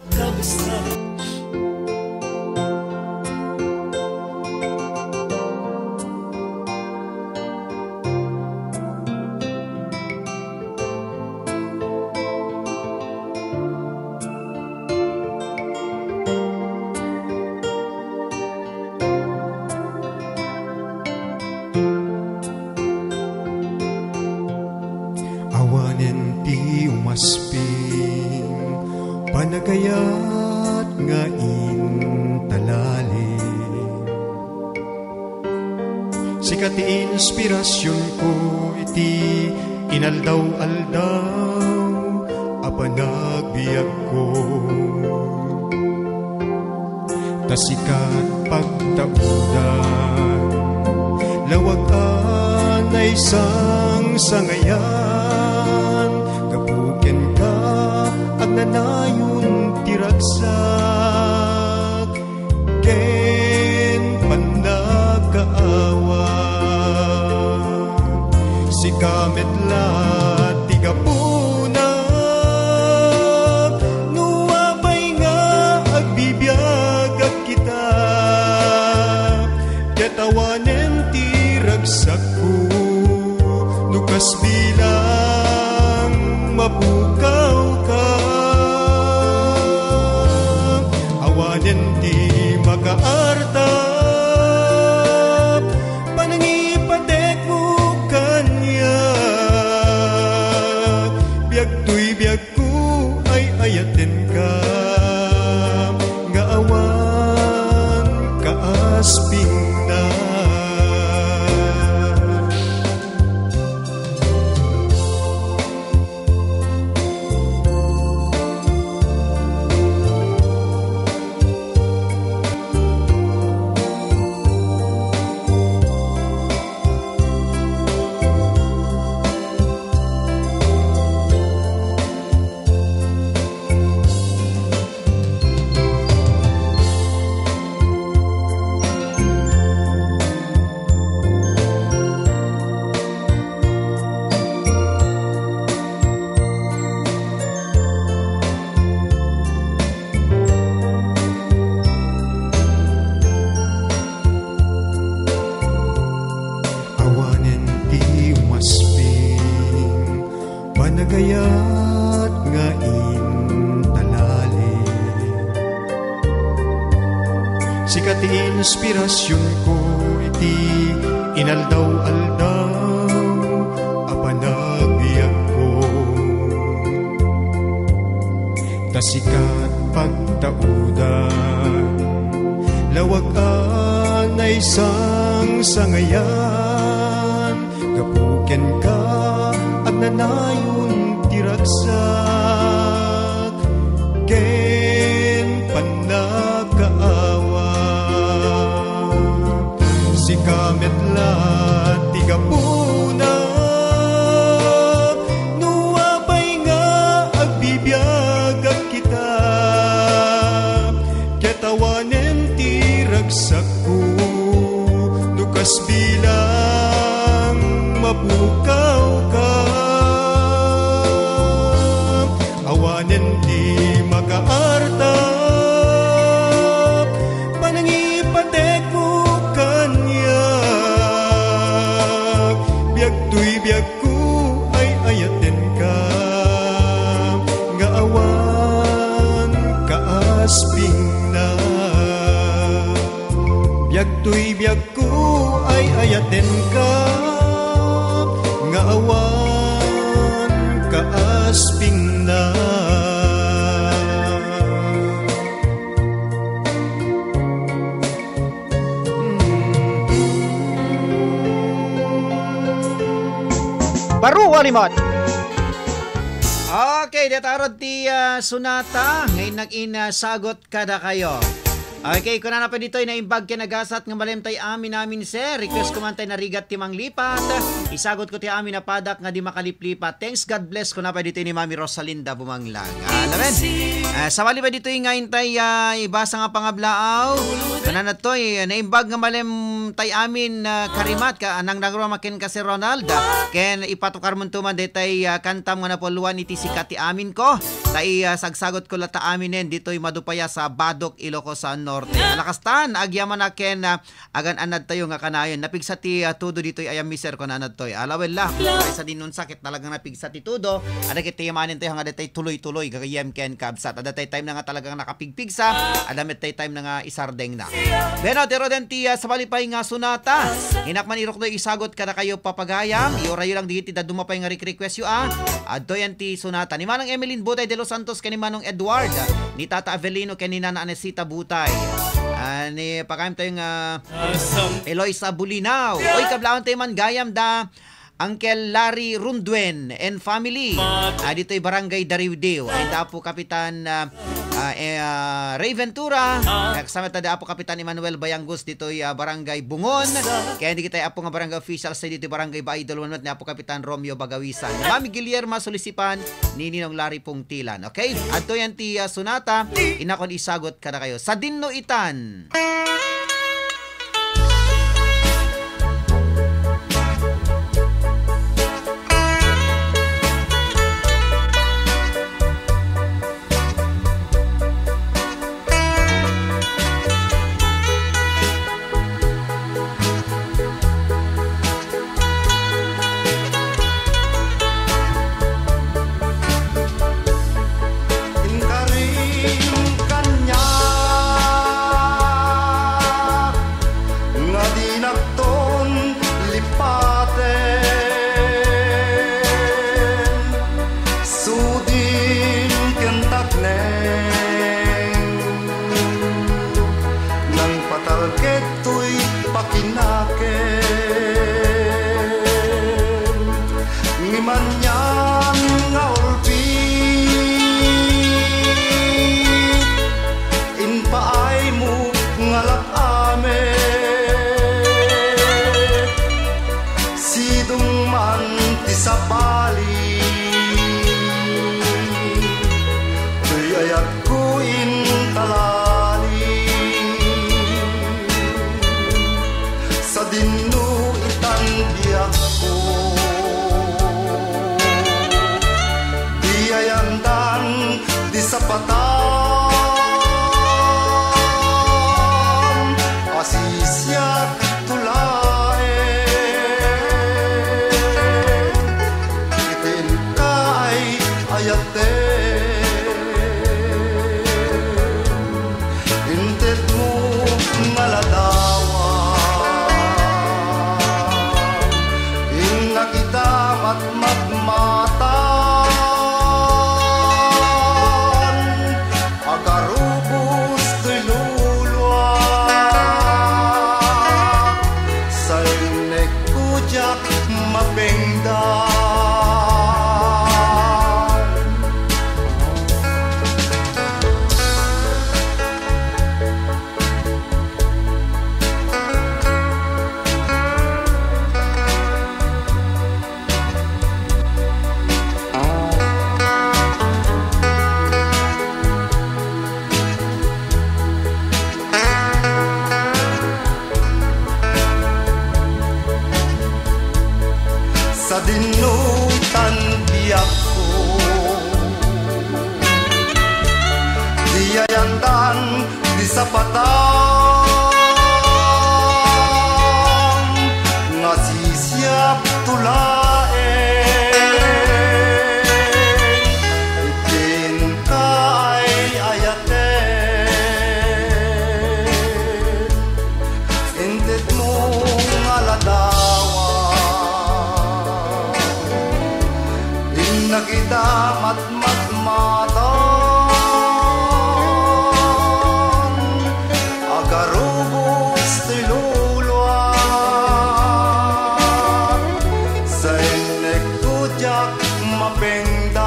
Awanen ti umasping, panagayat nga intalali. Sika ti inspirasionko iti inaldaw-aldaw a panagbiagko. Ta sika pagtaudan, lawag a naisangsangayan, gapu kenka, agnanayon ti ragsak ken pannakaawat. Sika met la ti gapuna, no apay nga agbibiagak ita, ket awanen ti ragsakko, no kasdilang mapukawka. Awanen ti makaarta, panangipatekmo kaniak. Biag toy biagko, ay-ayatenka, nga awan kaaspingna. Kayat nga intalali. Sika ti inspirasionko iti inaldaw-aldaw a panagbiagko. Ta sika ti pagtaudan, lawag a naisangsangayan. Gapu kenka, agnanayon ti ragsak ken pannakaawat. Sika met la ti gapuna, no apay nga agbibiagak ita, ket awanen ti ragsakko, no kas bilang mapukawka. Awanen ti makaarta, panangipatekmo kaniak. Biag toy biag ko ay ayatenka, nga awan kaaspingna. Biag toy biag ko ay ayatenka, nga awan kaaspingna. Baro, Walimot. Okay, deta arod ti, ah, sonata. Ngayon nag-in, ah, sagot kadakayo. Okay, kunana pay ditoy, naimbag ken nagasat nga malem tay amin-amin, sir. Request ko man tay Narigat ti Manglipat. Isagot ko ti amin a padak nga di makaliplipat. Thanks, God bless, kuna pay ditoy ni Mami Rosalinda Bumanglang. Ah, amen. Ah, sabali pay ditoy nga intay, ah, ibasa nga pangablaaw. Kunana toy, naimbag nga malem tay amin, ah, karimat, ka, nang nangroma ken ka, Sir Ronald. Ah, ken ipatukarmonto man detay, ah, kantam nga napuluan iti Sika ti Aminko. Ta i, ah, sagsagot ko la ta aminen ditoy madupaya sa Badoc, Ilocos, ah, Norte. Alakastan, agyamanak ken, ah, agan-anadtayo nga kanayon. Napigsa ti, ah, tudo ditoy ayam, mister, kunana toy. Alawella, kaysa dinunsa ket talagang napigsa ti tudo. Adda ket ti yamanentayo nga detay tuloy-tuloy, gagayyem ken kabsat. Adda tay time na nga talagang nakapigpigsa. Adda met tay time na nga isardengna. Bueno, ti roden ti, ah, sabali pay nga sonata. Inak man iruknoy isagot kadakayo, papagayam. Iorayo lang dagiti dadduma pay nga rek-request yo, ah. Adtoy ti sonata ni Manang Emeline Butay de los Santos ken ni Manong Edward, ni Tata Avelino ken ni Nana Anesita Butay. Ah, ni pagayam tayo nga Eloisa Bulinaw. Oy, kablawan tayo man gayam da Uncle Larry Runduen and family. Ah, ditoy Barangay Dariwdiw. Ay, da Apo Kapitan, ah, ah, eh, ah, Ray Ventura. Ah, kasama tayo da Apo Kapitan Emmanuel Bayangus ditoy, ah, Barangay Bungon. Kaya di kita Apo nga barangay officials tayo ditoy Barangay Baidol, one ni Apo Kapitan Romeo Bagawisan. Mami Guillerma Sulisipan, ni Ninong Larry Pungtilan. Okay? Adtoy ti, ah, sonata. Inakon isagot kadakayo. Sadinno itan. Inkarin kaniak nga dinakton lipaten, sudin ken takneng, nangpatalked toy pakinaken. Ngem anian nga ulpit, impaaymo nga lak-amek, sidong man ti sabali. Toy ayatko intalali, sadinno itan biagko. Di ayandan ti sapatan a sisiak to laeng. Iti inka ay Sa dinnutan biagko, di ayandan di sapatan nga sisiapto laeng. Itinka ay ayaten, intedmo nga ladawan. Innak ita matmatmatan, agarubos ti luluak, sa innek ko diak mapengdan.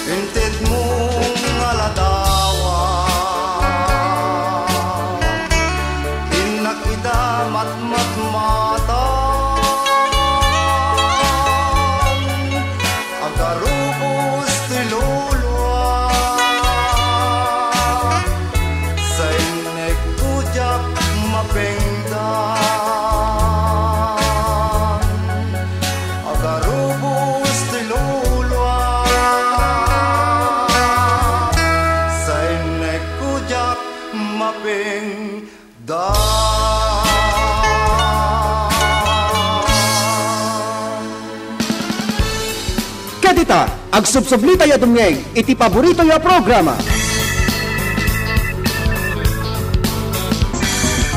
Intedmo nga ladawan, innak ita matmatmatan, agarubos ti luluak, sa innek ko diak mapengdan. Agarubos ti luluak, sa innek ko diak mapengdan. Ket ita, agsubsubli tayo a dumngeg iti paborito yo a programa.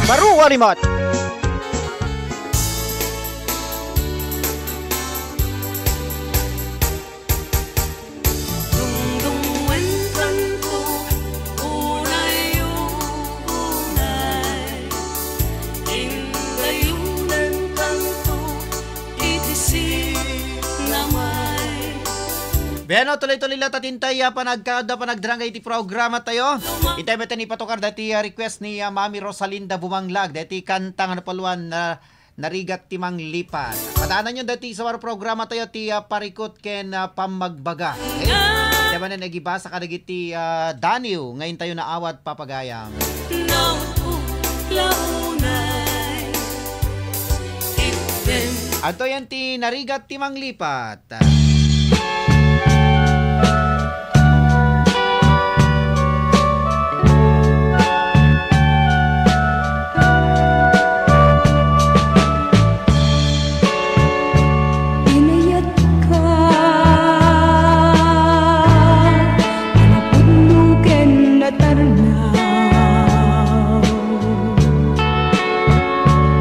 Baro a rimat. Dungdungngenkanto, unay, unay, indayunenkanto iti sinamay. Bueno, tuloy-tuloy la ta ti intay a panagkaada, panagdarangga iti programa tayo. Intay met ni patukar dati, ah, request ni, ah, Mami Rosalinda Bumanglag, dati kanta nga napalwan na Narigat ti Manglipat. Padaananyo dati sa war programa tayo ti, ah, parikut ken, ah, pammagbaga. Okay? Ti manen agibasa kadagiti, ah, daniw nga intayo naawat papagayam. Naupo launay. Itben. Adtoy ti Narigat ti Manglipat. Inayatka a napudno ken natarnaw.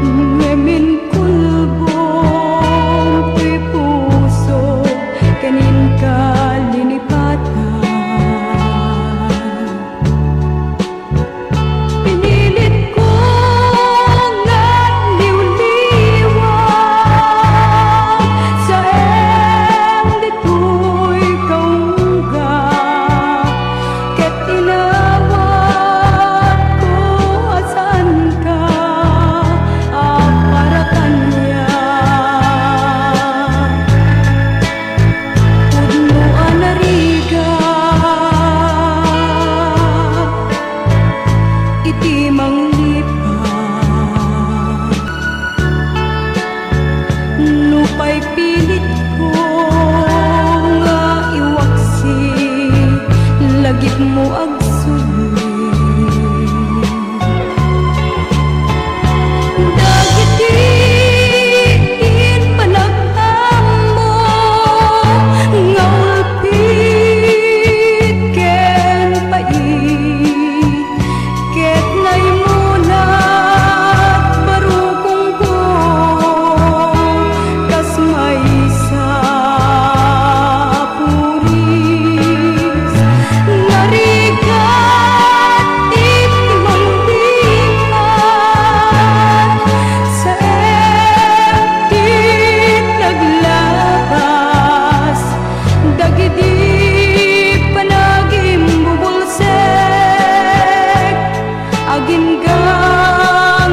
Ngem inkulbong ti puso ken inka linipatan. Pinilit ko nga liwliwa, saeng ditoy kaungga. Ket inawatko a saanka a para kaniak. Pudno a narigat iti manglipat. Nupay pinitko nga iwaksi, lagipmo agsubli. Dagiti impanag-ammo nga ulpit ken pait, ket naymog Agingga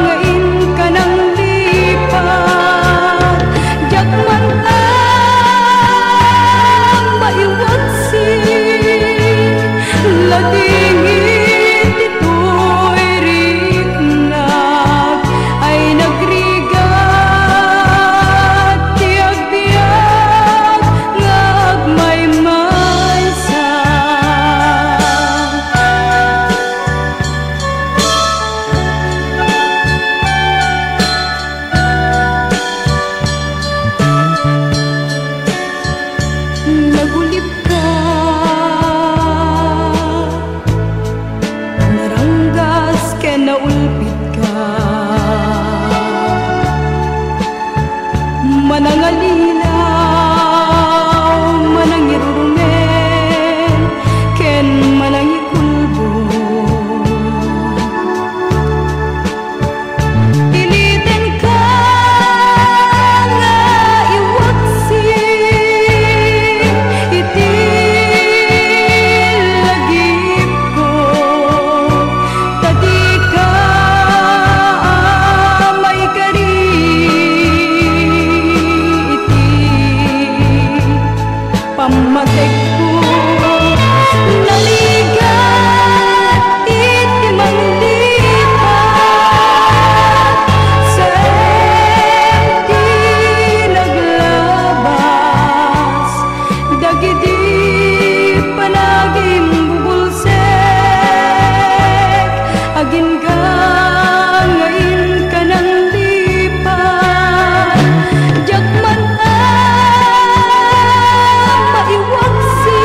nga inka nanglipat, diak man a maiwaksi, ladingit itoy riknak ay nagrigat ti agbiag nga agmaymaysa. Nagulipka, naranggas ken naulpitka. Manangalilaw, manangirurumeng, ken manangikulbong. Ilitenka nga iwaksi iti lagipko, ta dika a maikari iti pammategko. Narigat iti manglipat, saan ti naglabas dagiti panagimbubulsek? Agingga nga inka nanglipat, diak man a maiwaksi,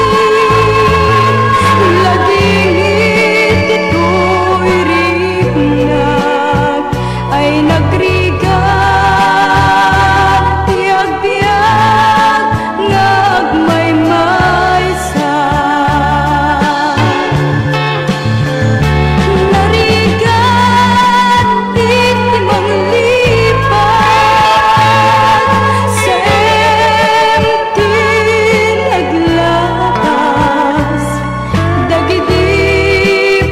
ladingit itoy riknak ay nagrigat ti agbiag nga agmaymaysa. Narigat iti manglipat, saan ti naglabas dagiti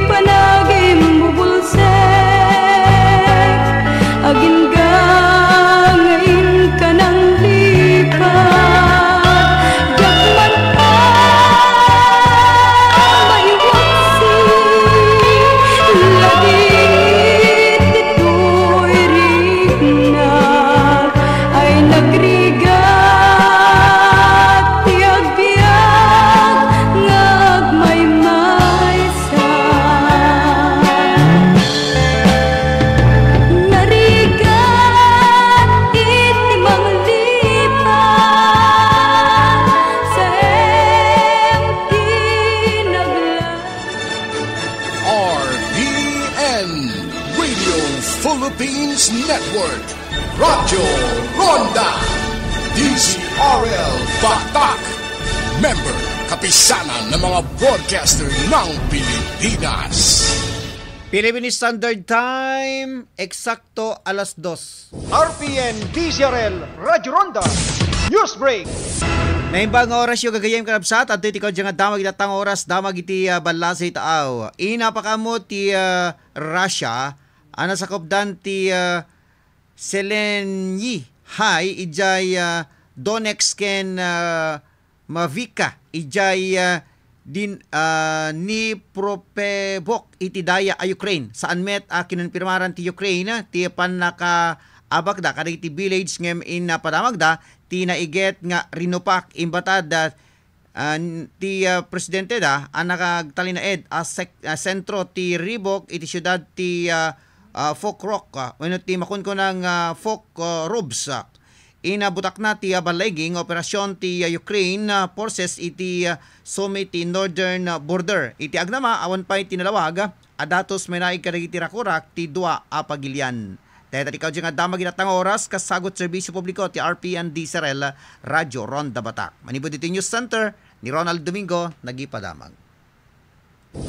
panagimbubulsek. Agingga nga inka nanglipat, diak man a maiwaksi, ladingit itoy riknak ay nagrigat ti agbiag nga agmaymaysa. Narigat iti manglipat, saan ti nagla- R P N, Radio Philippines Network, Radyo Ronda, D Z R L Batak, member, Kapisanan ng mga Broadcaster ng Pilipinas. Philippine Standard Time, eksakto alas dos. R P N D Z R L Radyo Ronda News Break. Naimbag nga orasyo, gagayyem, kakabsat, adtoy ti kaudyan nga damag iti atang oras, damag iti, ah, ballasi taaw. Inapakaammo ti, ah, Russia, a nasakupdan ti, ah, Selenyi High, idiay, ah, Donetsk ken, ah, Mavika, idiay, ah, din, ah, Dnipropetrovsk iti daya a Ukraine. Saan met a kinonpirmaran ti Ukraine ti pannakaabakda kadagiti village ngem inpadamagda ti naiget nga rinupak. Imbatad, ah, ah, n-, ti, ah, presidente da a nagtalinaed a sek-, ah, sentro ti ribok iti siudad ti, ah, ah, Pokrovsk, ah, wenno ti makunkunang, ah, Pokrovsk, ah. Inabutakna ti, ah, ballaigi nga operasyon ti, ah, Ukraine, ah, forces iti, ah, Sumy ti northern, ah, border. Iti agnama, awan pay ti nalawag, ah, a datos mainaig kadagiti rakurak ti dua a pagilian. Dayta ti kaudyan nga damag iti atang oras, kasagut serbisyo publiko ti R P N D Z R L Radyo Ronda Batak. Manipud iti News Center, ni Ronald Domingo, nagipadamag.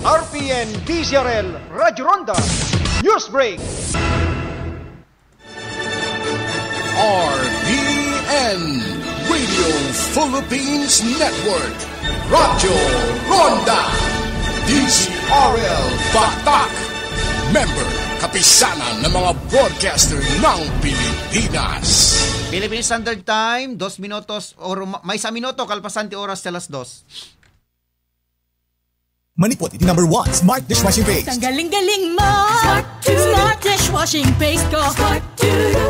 R P N D Z R L Radyo Ronda News Break. R P N Radio Philippines Network, Radyo Ronda, D Z R L Batak, Member, kapisanan ng mga broadcaster ng Pilipinas. Philippine Standard Time, dos minutos or ma-, maysa minuto kalpasan ti oras ti alas dos. Manipud iti number one smart dishwashing paste. Tanggaling-galing mo. Smart, smart dishwashing paste ko. Smart,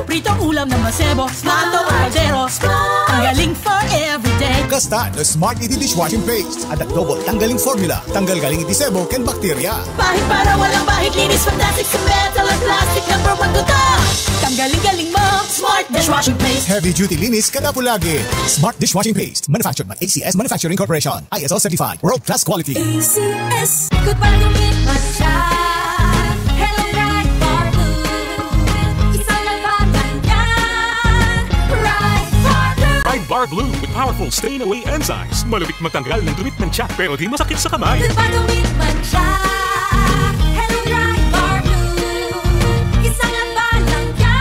pritong ulam na masebo. Plato o kaldero. Tanggaling for everyday. Kasta no smart iti dishwashing paste. Adda double tanggaling formula. Tanggal galing iti sebo ken bakterya. Bahid para walang bahid, linis, fantastic sa metal at plastic, number one ko to. Tanggaling-galing mo. Smart dishwashing paste. Heavy duty linis kada pulagi. Smart dishwashing paste. Manufactured by A C S Manufacturing Corporation. I S O certified. World class quality. A C S. Good pag-umit man siya. Hello, Pride Bar Blue. Isang labanan yan. Pride Bar Blue. Pride Bar Blue with powerful stain away enzymes. Malupit magtanggal ng dumi ng tiyak, pero di masakit sa kamay. Good pag-umit man siya. Hello, Pride Bar Blue. Isang labanan yan.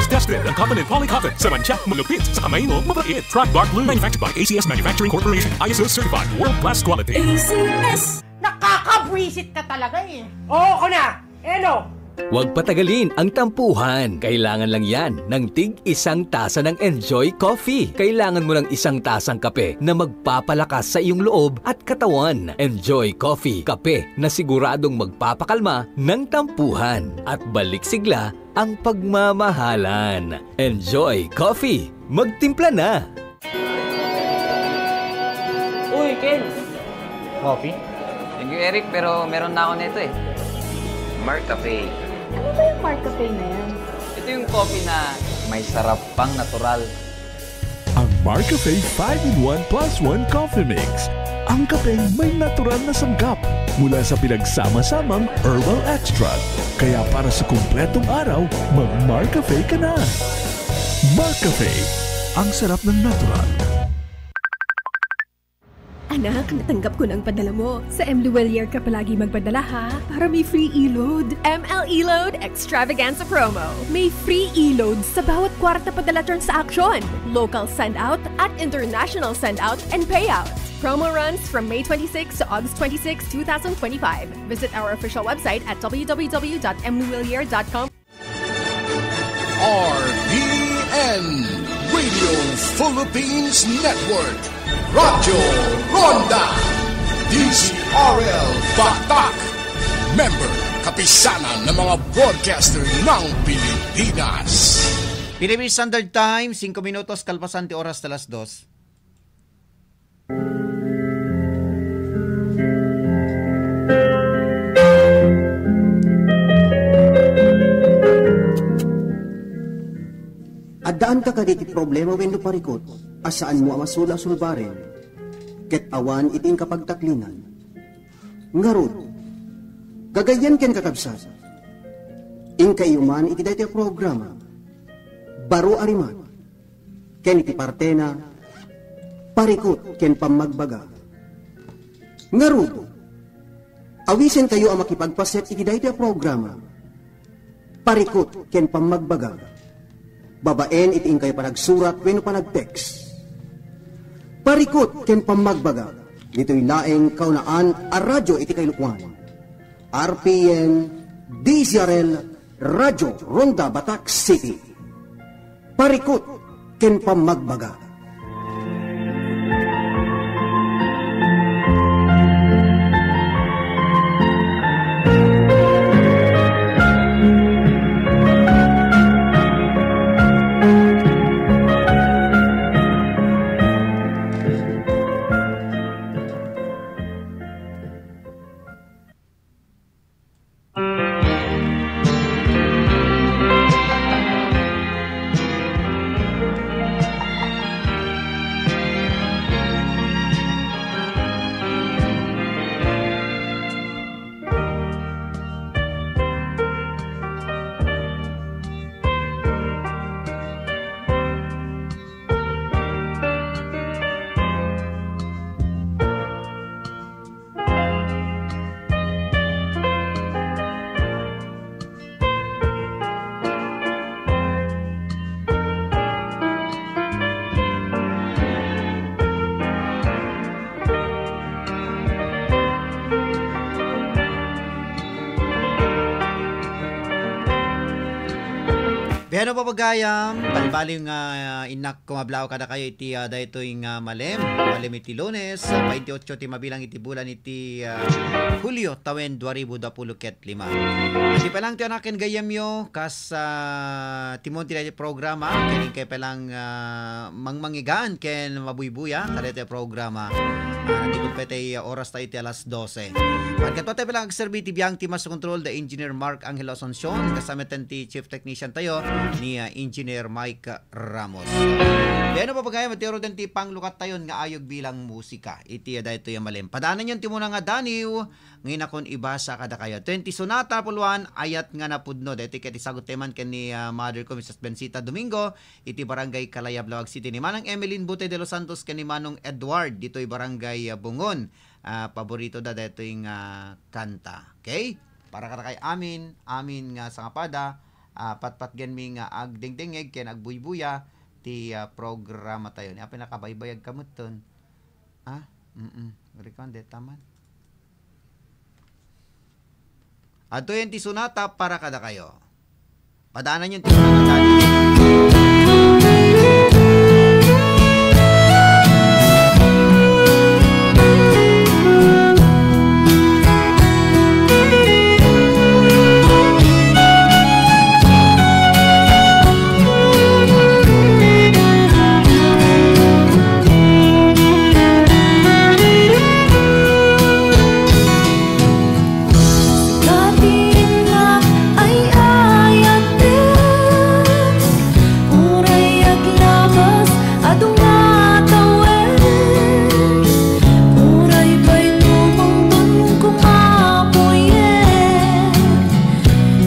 Tested ang cotton and polycotton. Sa mancha, malupit. Sa kamay mo, mabait. Pride Bar Blue. Manufactured by A C S Manufacturing Corporation. I S O certified. World class quality. A C S. Nakakabwisit ka talaga eh. Oo, ko na. Eh, no? Huwag patagalin ang tampuhan. Kailangan lang yan ng tig isang tasa ng Enjoy Coffee. Kailangan mo ng isang tasang kape na magpapalakas sa iyong loob at katawan. Enjoy Coffee, kape na siguradong magpapakalma ng tampuhan at balik sigla ang pagmamahalan. Enjoy Coffee. Magtimpla na! Uy, Ken! Coffee? Thank you, Eric, pero meron na ako nito eh. Marcafe. Ano ba yung Marcafe na yan? Ito yung coffee na may sarap pang natural. Ang Marcafe five-in-one plus one Coffee Mix. Ang kapeng may natural na sangkap mula sa pinagsama-samang herbal extract. Kaya para sa kumpletong araw, mag-Marcafe ka na. Marcafe, ang sarap ng natural. Anak, natanggap ko na ang padala mo. Sa M Luwelier ka palagi magpadala, ha? Para may free e-load. M L e-load extravaganza promo. May free e-load sa bawat kwarta padala transaction. Local send-out at international send-out and payout. Promo runs from May twenty-six to August twenty-six, two thousand twenty-five. Visit our official website at w w w dot m luwelier dot com. R P N, Radio Philippines Network, Radyo Ronda, D Z R L Batak, member, kapisanan ng mga broadcaster ng Pilipinas. Philippine Standard Time, singko minutos kalpasan ti oras ta alas dos. Addaanka kadi ti problema wenno parikut a saanmo a masula a sulbaren, ket awan iti inka pagtaklinan? Ngarud, gagayyem ken kakabsat, inkayo man iti daytoy a programa, Baro a Rimak, ken iti partena, Parikut ken Pammagbaga. Ngarud, awisenkayo a makipagpaset iti daytoy a programa, Parikut ken Pammagbaga, babaen iti inkayo panagsurat wenno panag-text. Parikut ken Pammagbaga, ditoy laeng kaunaan a radyo iti kailuan. R P N, D Z R L, Radyo Ronda Batak City. Parikut ken Pammagbaga. Kano, papagayam, balbaliw nga, ah, innak kumablaw kadakayo iti, ah, daytoy nga malem, malem iti Lunes, ah, twenty-eight ti mabilang iti bulan iti, ah, Hulio, tawen dua ribu dua puluh ket lima. Iti pa lang ti anak ken gayyemyo, kas, ah, timon ti daytoy programa, ken inkay pa lang, ah, mangmangigaan ken mabuybuya, kadaytoy programa. Ah, nandikot pa itay oras tayo iti alas dose. Pagkatwa tayo pa lang agserbi ti biang ti Master Control, the Engineer Mark Angelo Asuncion, kasama ten ti Chief Technician tayo, ni, ah, Engineer Mike Ramos. Kano, papagayam, ti aro den ti panglukat tayon nga ayog bilang musika. Iti, ah, daytoy a malem. Padaananyon ti muna nga daniw, ngayon akon ibasa kadakayo. Twenty sonata puluan, ayat nga napudno. Daytoy ket isagut tayo man ken ni, ah, mother ko, Missus Bensita Domingo, iti Barangay Kalayab, Laoag City. Ni Manang Emeline Bute de los Santos ken ni Manong Edward, ditoy Barangay, ah, Bungon. Ah, paborito da daytoy nga kanta. Okay? Para kadakay amin, amin nga sangapada, ah, patpatgenmi nga agdengdengngeg ken agbuybuya ti, ah, programa tayo. Ni apay nakabaybayag kamuton. Ah, mm-mm. Recorded taman. Adtoyen ti sonata para kadakayo. Padaananyon ti sonata. Katinna ay ayat, uray aglabas adu nga tawen, uray pay tumungtun kumapuyen.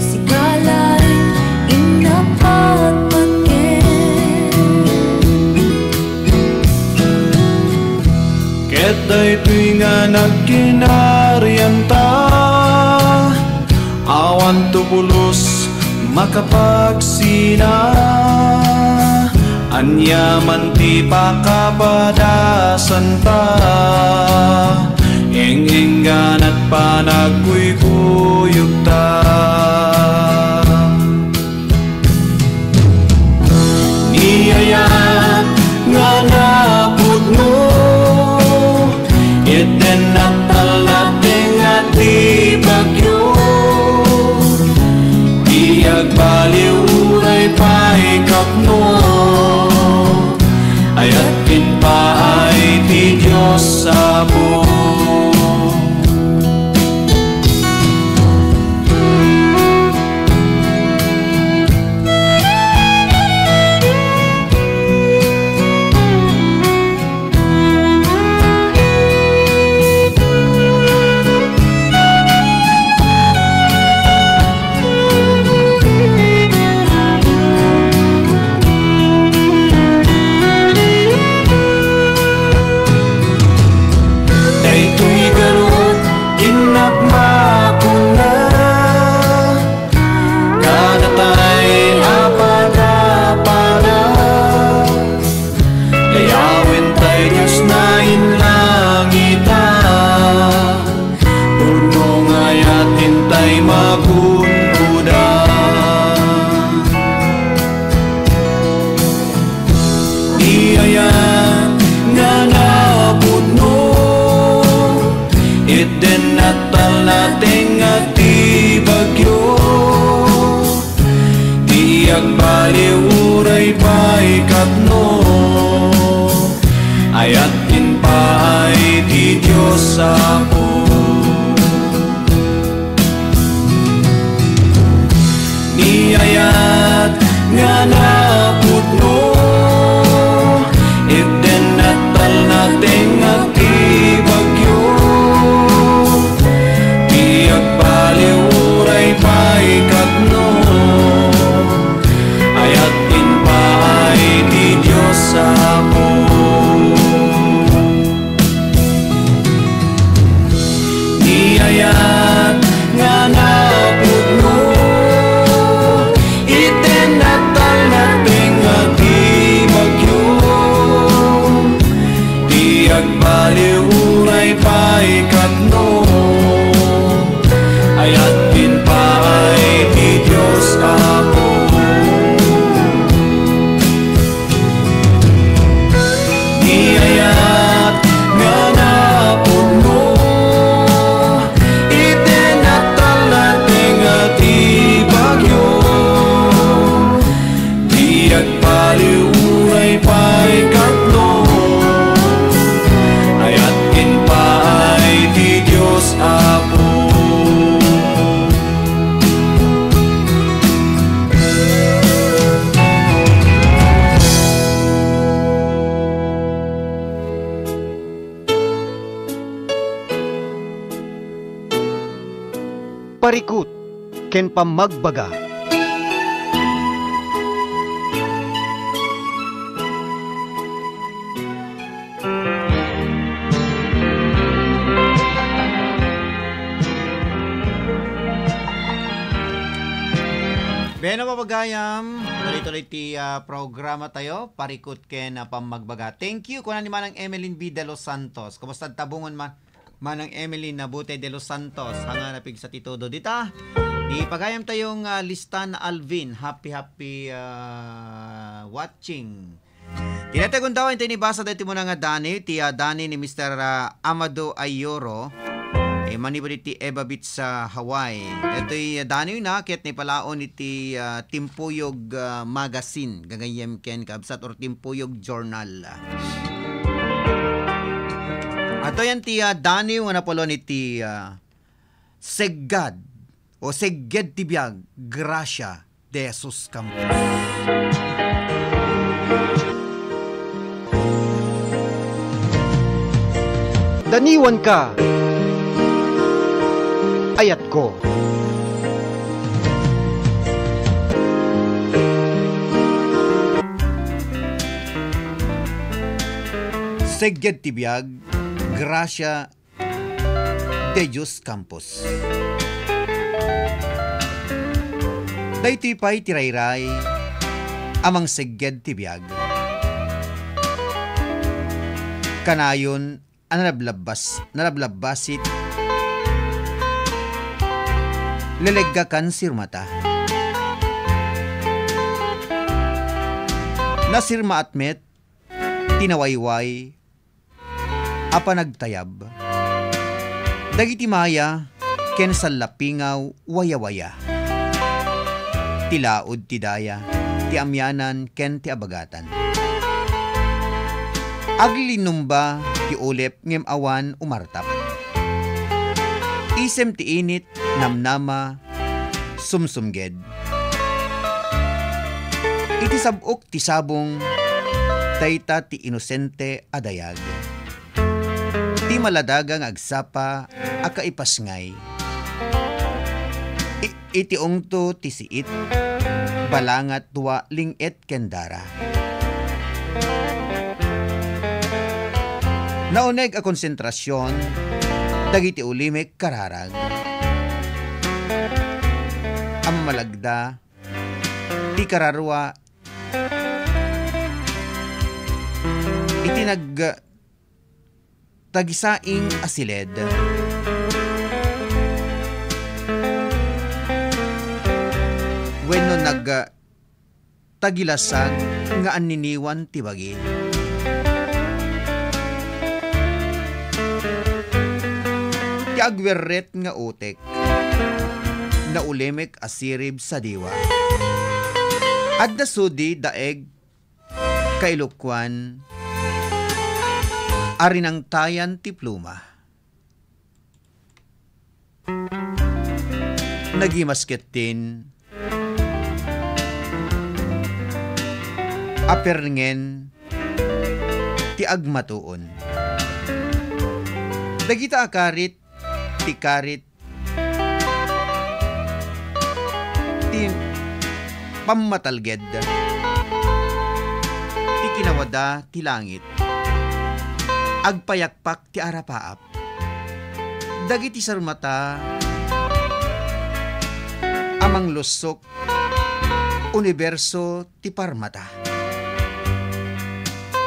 Sika laeng inapatpatgen. Ket daytoy nga nagkinarianta, awan to pulos makapagsina. Ania man ti pakapadasanta, eng-engganat panagkuykuyogta. Ni ayat nga napudno, iti natalna ti nga ti bagyo. Ti agbaliw uray pay kapno, ayat ken paay ti Dios Apo. Parikut ken pammagbaga. Beno, papagayam, tuloy-tuloy ti, ah, programa tayo, Parikut ken, ah, Pammagbaga. Thank you, kuna ni Manang Emeline B. De Los Santos. Kumusta tabungon man? Manang Emily Nabute de los Santos, haan nga napigsa ti todo dita. Ni pagayam tayo nga lista na Alvin. Happy, happy, ah, watching. Tinatagundaway tayo ni basa dahil mo na nga Dani, ti, ah, Dani ni Mister, ah, Amado Ayoro. Eh, manipud iti Eva Beach sa Hawaii. Ito'y, ah, Dani na, ket ni palaon iti, ah, Timpuyog, ah, Magazine. Gagayem ken kabsat or Timpuyog Journal. Ato yan ti, ah, Daniw nga napalon iti, ah, Seggad o Segged ti Biag, Gracia de Jesus Campos. Daniwan ka, ayat ko. Segged ti biag, Gracia de Dios Campos. Daytoy pay ti rayray a mangsegged ti biag. Kanayon a nalablabbas-, nalablabbasit, leleggakan sirmata. Nasirmaat met ti nawayway a panagtayab dagiti maya ken sallapingaw wayawaya. Ti laud ti daya, ti amianan ken ti abagatan. Aglinnumba ti ulep ngem awan umartap. Isem ti init, namnama, sumsumged. Iti sab-ok ti sabong, dayta ti inosente a dayag. Ti maladaga nga agsapa a kaipasngay. I-, iti ungto ti siit, balangat dua ling-et ken dara. Nauneg a konsentrasion dagiti ulimek kararag. Ammalagda ti kararua iti nagtagisaing a siled wenno nagtagilasag nga anniniwan ti bagi. Ti agwerret nga utek, naulimek a sirib sa diwa. Adda sudi, daeg, kailokuan a rinangtayan ti pluma. Nagimas ketdin a perngen ti agmatuon. Dagita a karit ti karit ti pammatalged ti kinawada ti langit. Agpayakpak ti arapaap. Dagiti sarmata a manglussok, uniberso ti parmata.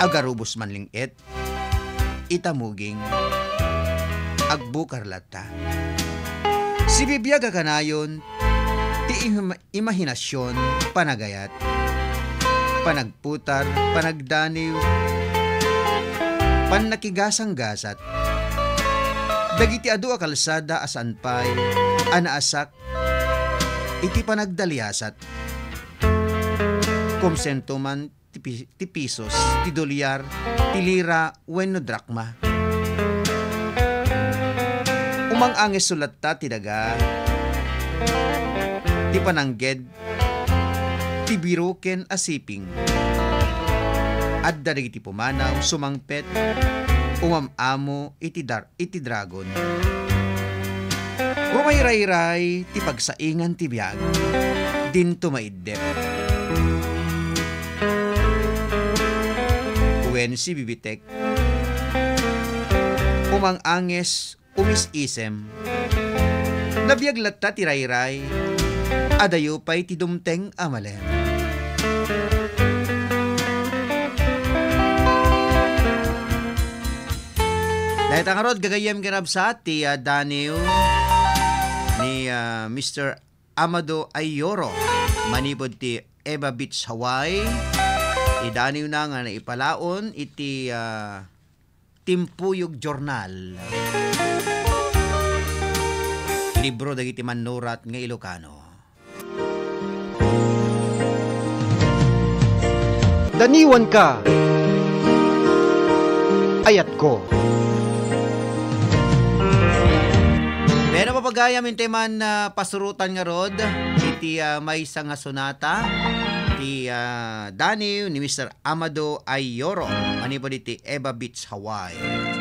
Agarubos man ling-et, itamuging, agbukar latta. Sibibiag a kanayon ti im-, imahinasion, panagayat, panagputar, panagdaniw, pannakigasanggasat. Dagiti adu a kalsada a saan pay a naasak iti panagdaliasat. Kumsento man ti pi-, ti pisos, ti dolyar, ti lira, wenno drakma. Umang-angeso latta ti daga, ti panangged, ti biroken a siping. Adda dagiti pumanaw, sumangpet, umam-amo iti dar-, iti dragon. Rumayrayray ti pagsaingan ti biag, dinto maiddep. Wen sibibitek, umang-anges, umis-isem. Nabiag latta ti rayray, adayo pay ti dumteng a malem. Dayta ngarud, gagayyem ken kabsat, ti, ah, daniw ni, ah, Mister Amado Ayoro manipud ti Eva Beach, Hawaii. Idaniwna nga naipalaon iti, ah, Timpuyog Journal. Libro dagiti mannurat nga Ilocano. Daniwanka, ayatko. Pero mapagayam, intay man, ah, pasurotan ngarud iti, ah, maysa nga sonata ti, ah, daniw ni Mister Amado Ayoro manipud iti Eva Beach, Hawaii.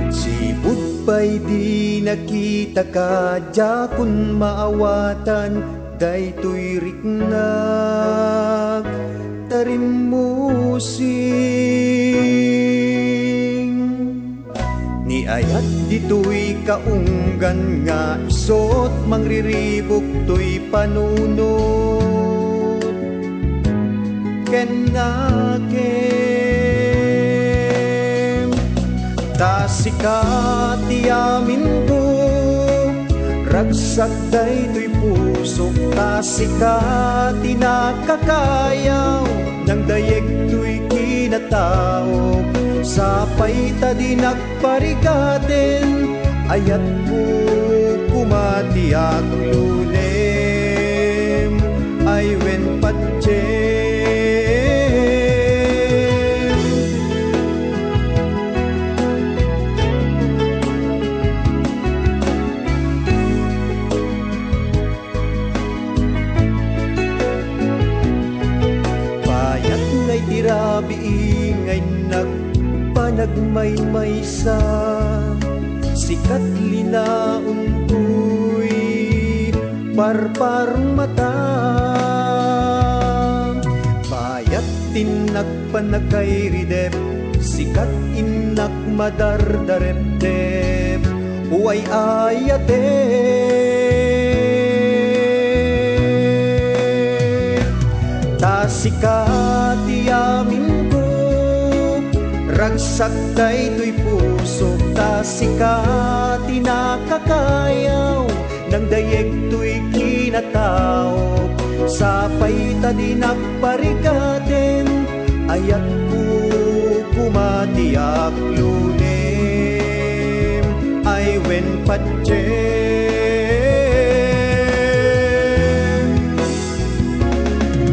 Sipud pay di nakitaka, diakon maawatan daytoy riknak, tarimmusing. Ni ayat ditoy kaunggan nga isut' mangriribuk toy panunot ken nakem. Ta sika ti aminko, ragsak daytoy pusok, ta sika ti nakakayaw, nangdayeg toy kinataok, sapay ta dinak parigaten, ayatko koma ti aglulem, ay wen patiem. Payat ngay ti rabii nga innak panagmaymaysa, sikat linaon toy parparmata. Payat ti innak panagkairidep, sikat innak madardarepdep, way ayatep. Ta sika ti aminko, ragsak daytoy pusok, ta sika ti nakakayaw, nangdayeg toy kinataok, sapay ta dinak parigaten, ayatko koma ti aglulem, ay wen patiem.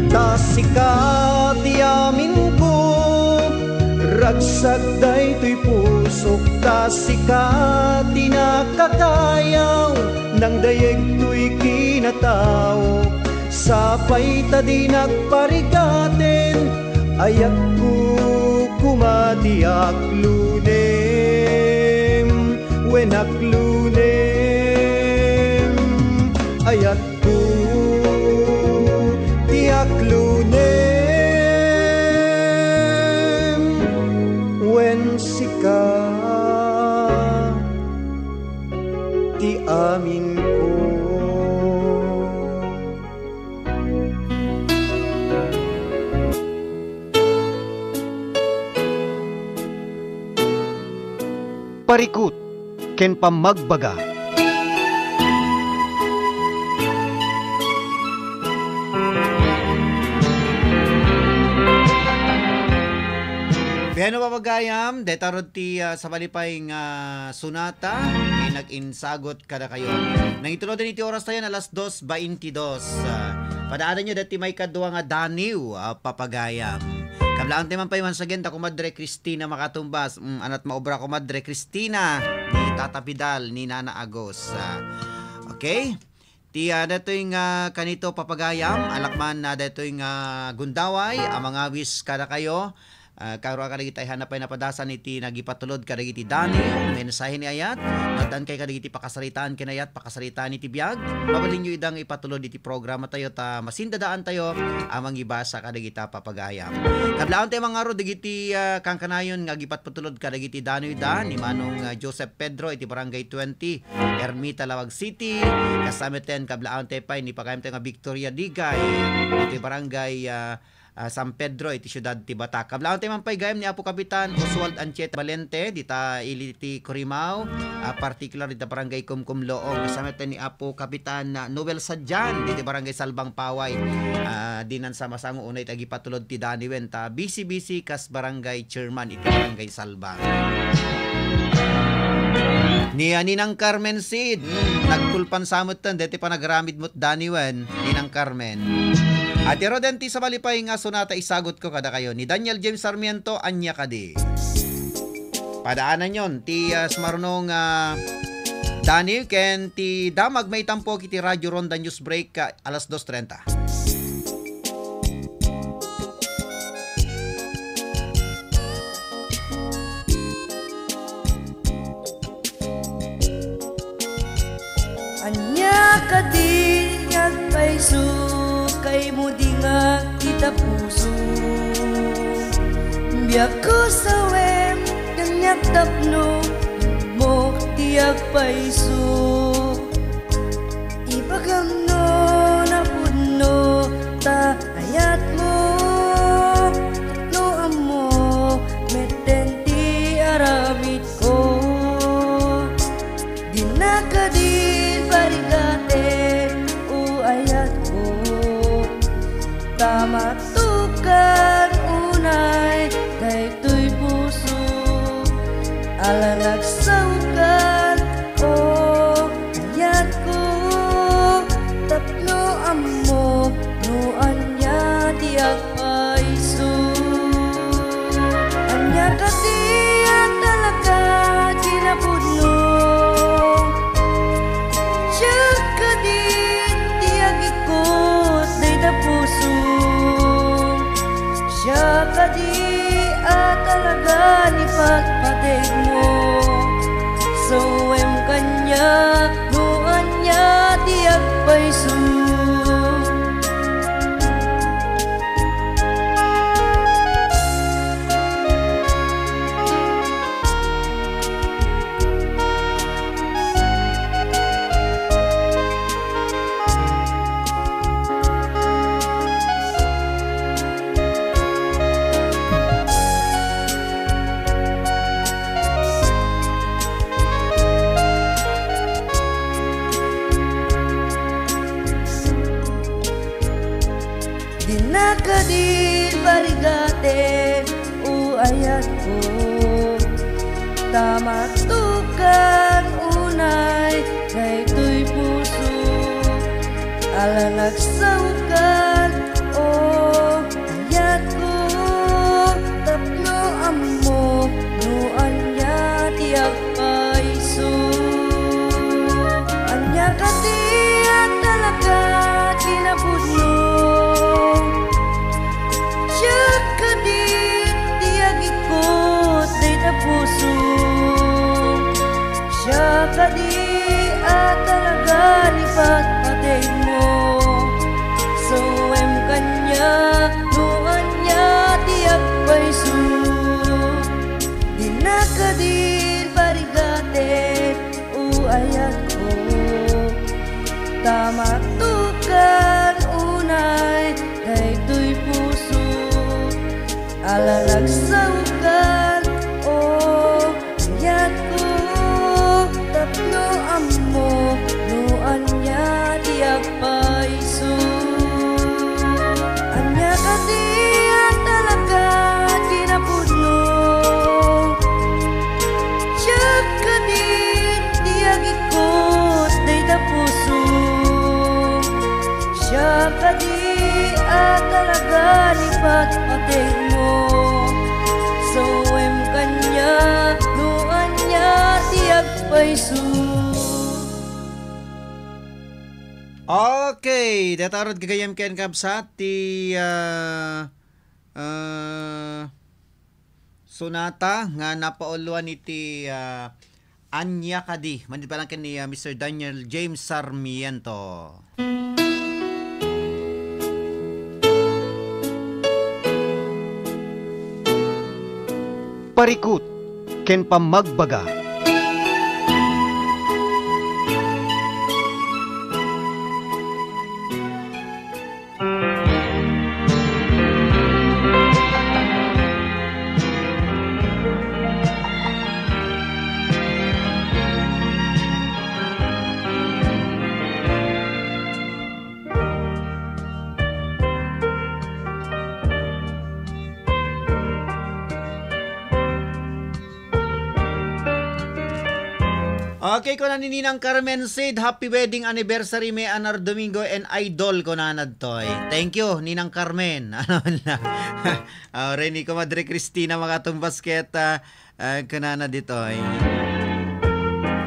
Ta sika ti aminko, ragsak daytoy pusok, ta sika ti nakakayaw, nangdayeg toy kinataok, sapay ta dinak parigaten, ayatko koma ti aglulem, wen aglulem, ayatko ti aglulem, wen sika ti aminko. Parikut ken pammagbaga. Piano, papagayam, deta rod ti, ah, sabali pay nga sonata, nga nag-insagot kadakayo. Nangituloden iti oras tayo na alas dos baintidos. Ah, padaanan nyo dati may kadua nga daniw, ah, papagayam. Kablaang tayo man pay once again, ta Kumadre Christina Makatumbas. Mm, anat maobra, Kumadre Christina, ni Tata Pidal, ni Nana Agos. Ah, okay? Ti, ah, daytoy nga kanito, papagayam, alakman na daytoy nga gundaway, a mangawis kadakayo. Ah, karo a kadagiti ayhana pay napadasan iti nagipatulod kadagiti dani, mensahe ni ayat, addan kay kadagiti pakasaritaan ken ayat, pakasaritaan iti biag, mabalinyo idang ipatulod iti programa tayo ta masindadaan tayo a mangibasa kadagita, papagayam. Kablaang tayo mangaro dagiti, ah, kankanayon nga agipatpatulod kadagiti danoy da ni Manong, ah, Joseph Pedro iti Barangay twenty, Ermita, Laoag City. Kasama ten, kablaang tayo pay ni pagayam tayo nga Victoria Digay, iti Barangay, ah, ah, San Pedro, iti siudad ti Bata. Kablaang tayo man pay gayam ni Apo Kapitan Oswald Anchieta Valente, dita ili ti Corimao, ah, particular dita Barangay Kumkumloong. Kasama ten ni Apo Kapitan, ah, Noel Sadian, dita Barangay Salbang Paway. Ah, dinan sa masango unay ti agipatulod ti daniwen, ta busy-busy kas Barangay Chairman iti Barangay Salbang. Ni, ah, Ninang Carmen Seed, mm, nagkulpan sa met ten, deti panagramid met daniwen, Ninang Carmen. Ati Roden ti sabali pay nga sonata isagot ko kadakayo ni Daniel James Sarmiento, Ania Kadi. Padaanan yon ti, ah, sumaruno nga daniw ken ti damag maitampok iti Radio Ronda News Break, ah, alas dos trenta. Ania kadi nga agpayso, kaymo di nga ita puso. Biagko sawem, kaniak tapno mo ti agpayso. Ibagam no napudno ta ayatmo, no ammo metten ti aramidko. Dina kadi parigaten, o ayatko, ta matukan unay daytoy puso. Ala nagsaokan, o ayatko, tapno ammok no ania ti agpayso. Ania kadi a talaga ti napudno? Siak kadi ti agikot dayta puso. Siak kadi a talaga ti patpategmo. Sawem kaniak no ania ti agpayso. Dina kadi parigaten, o ayatko, ta matukan unay daytoy puso. Ala nagsaokan, o ayatko, tapno ammok no ania ti agpayso. Ania kadi a talaga ti napudno? Siak kadi ti agikot dayta puso. Siak kadi a talaga ti patpategmo. Sawem kaniak no ania ti agpayso. Dina kadi parigaten, o ayatko, ta matukan unay daytoy puso. Ala nagsaokan, o ayatko, tapno mo. Sawem kaniak no ania ti agpayso. Okay, dayta rod gagayyem ken kabsat ti, ah, ah, sonata nga napauluan iti, ah, Ania Kadi. Manipud pay laeng ken ni, ah, Mister Daniel James Sarmiento. Parikut ken pammagbaga. Okay, kuna ni Ninang Carmen Sid, "Happy wedding anniversary, May Anar Domingo and Idol," kunana ditoy. Thank you, Ninang Carmen. Ano na? Ah, Rene, Comadre Christina, makatumbas ket, ah, ah, kunana ditoy.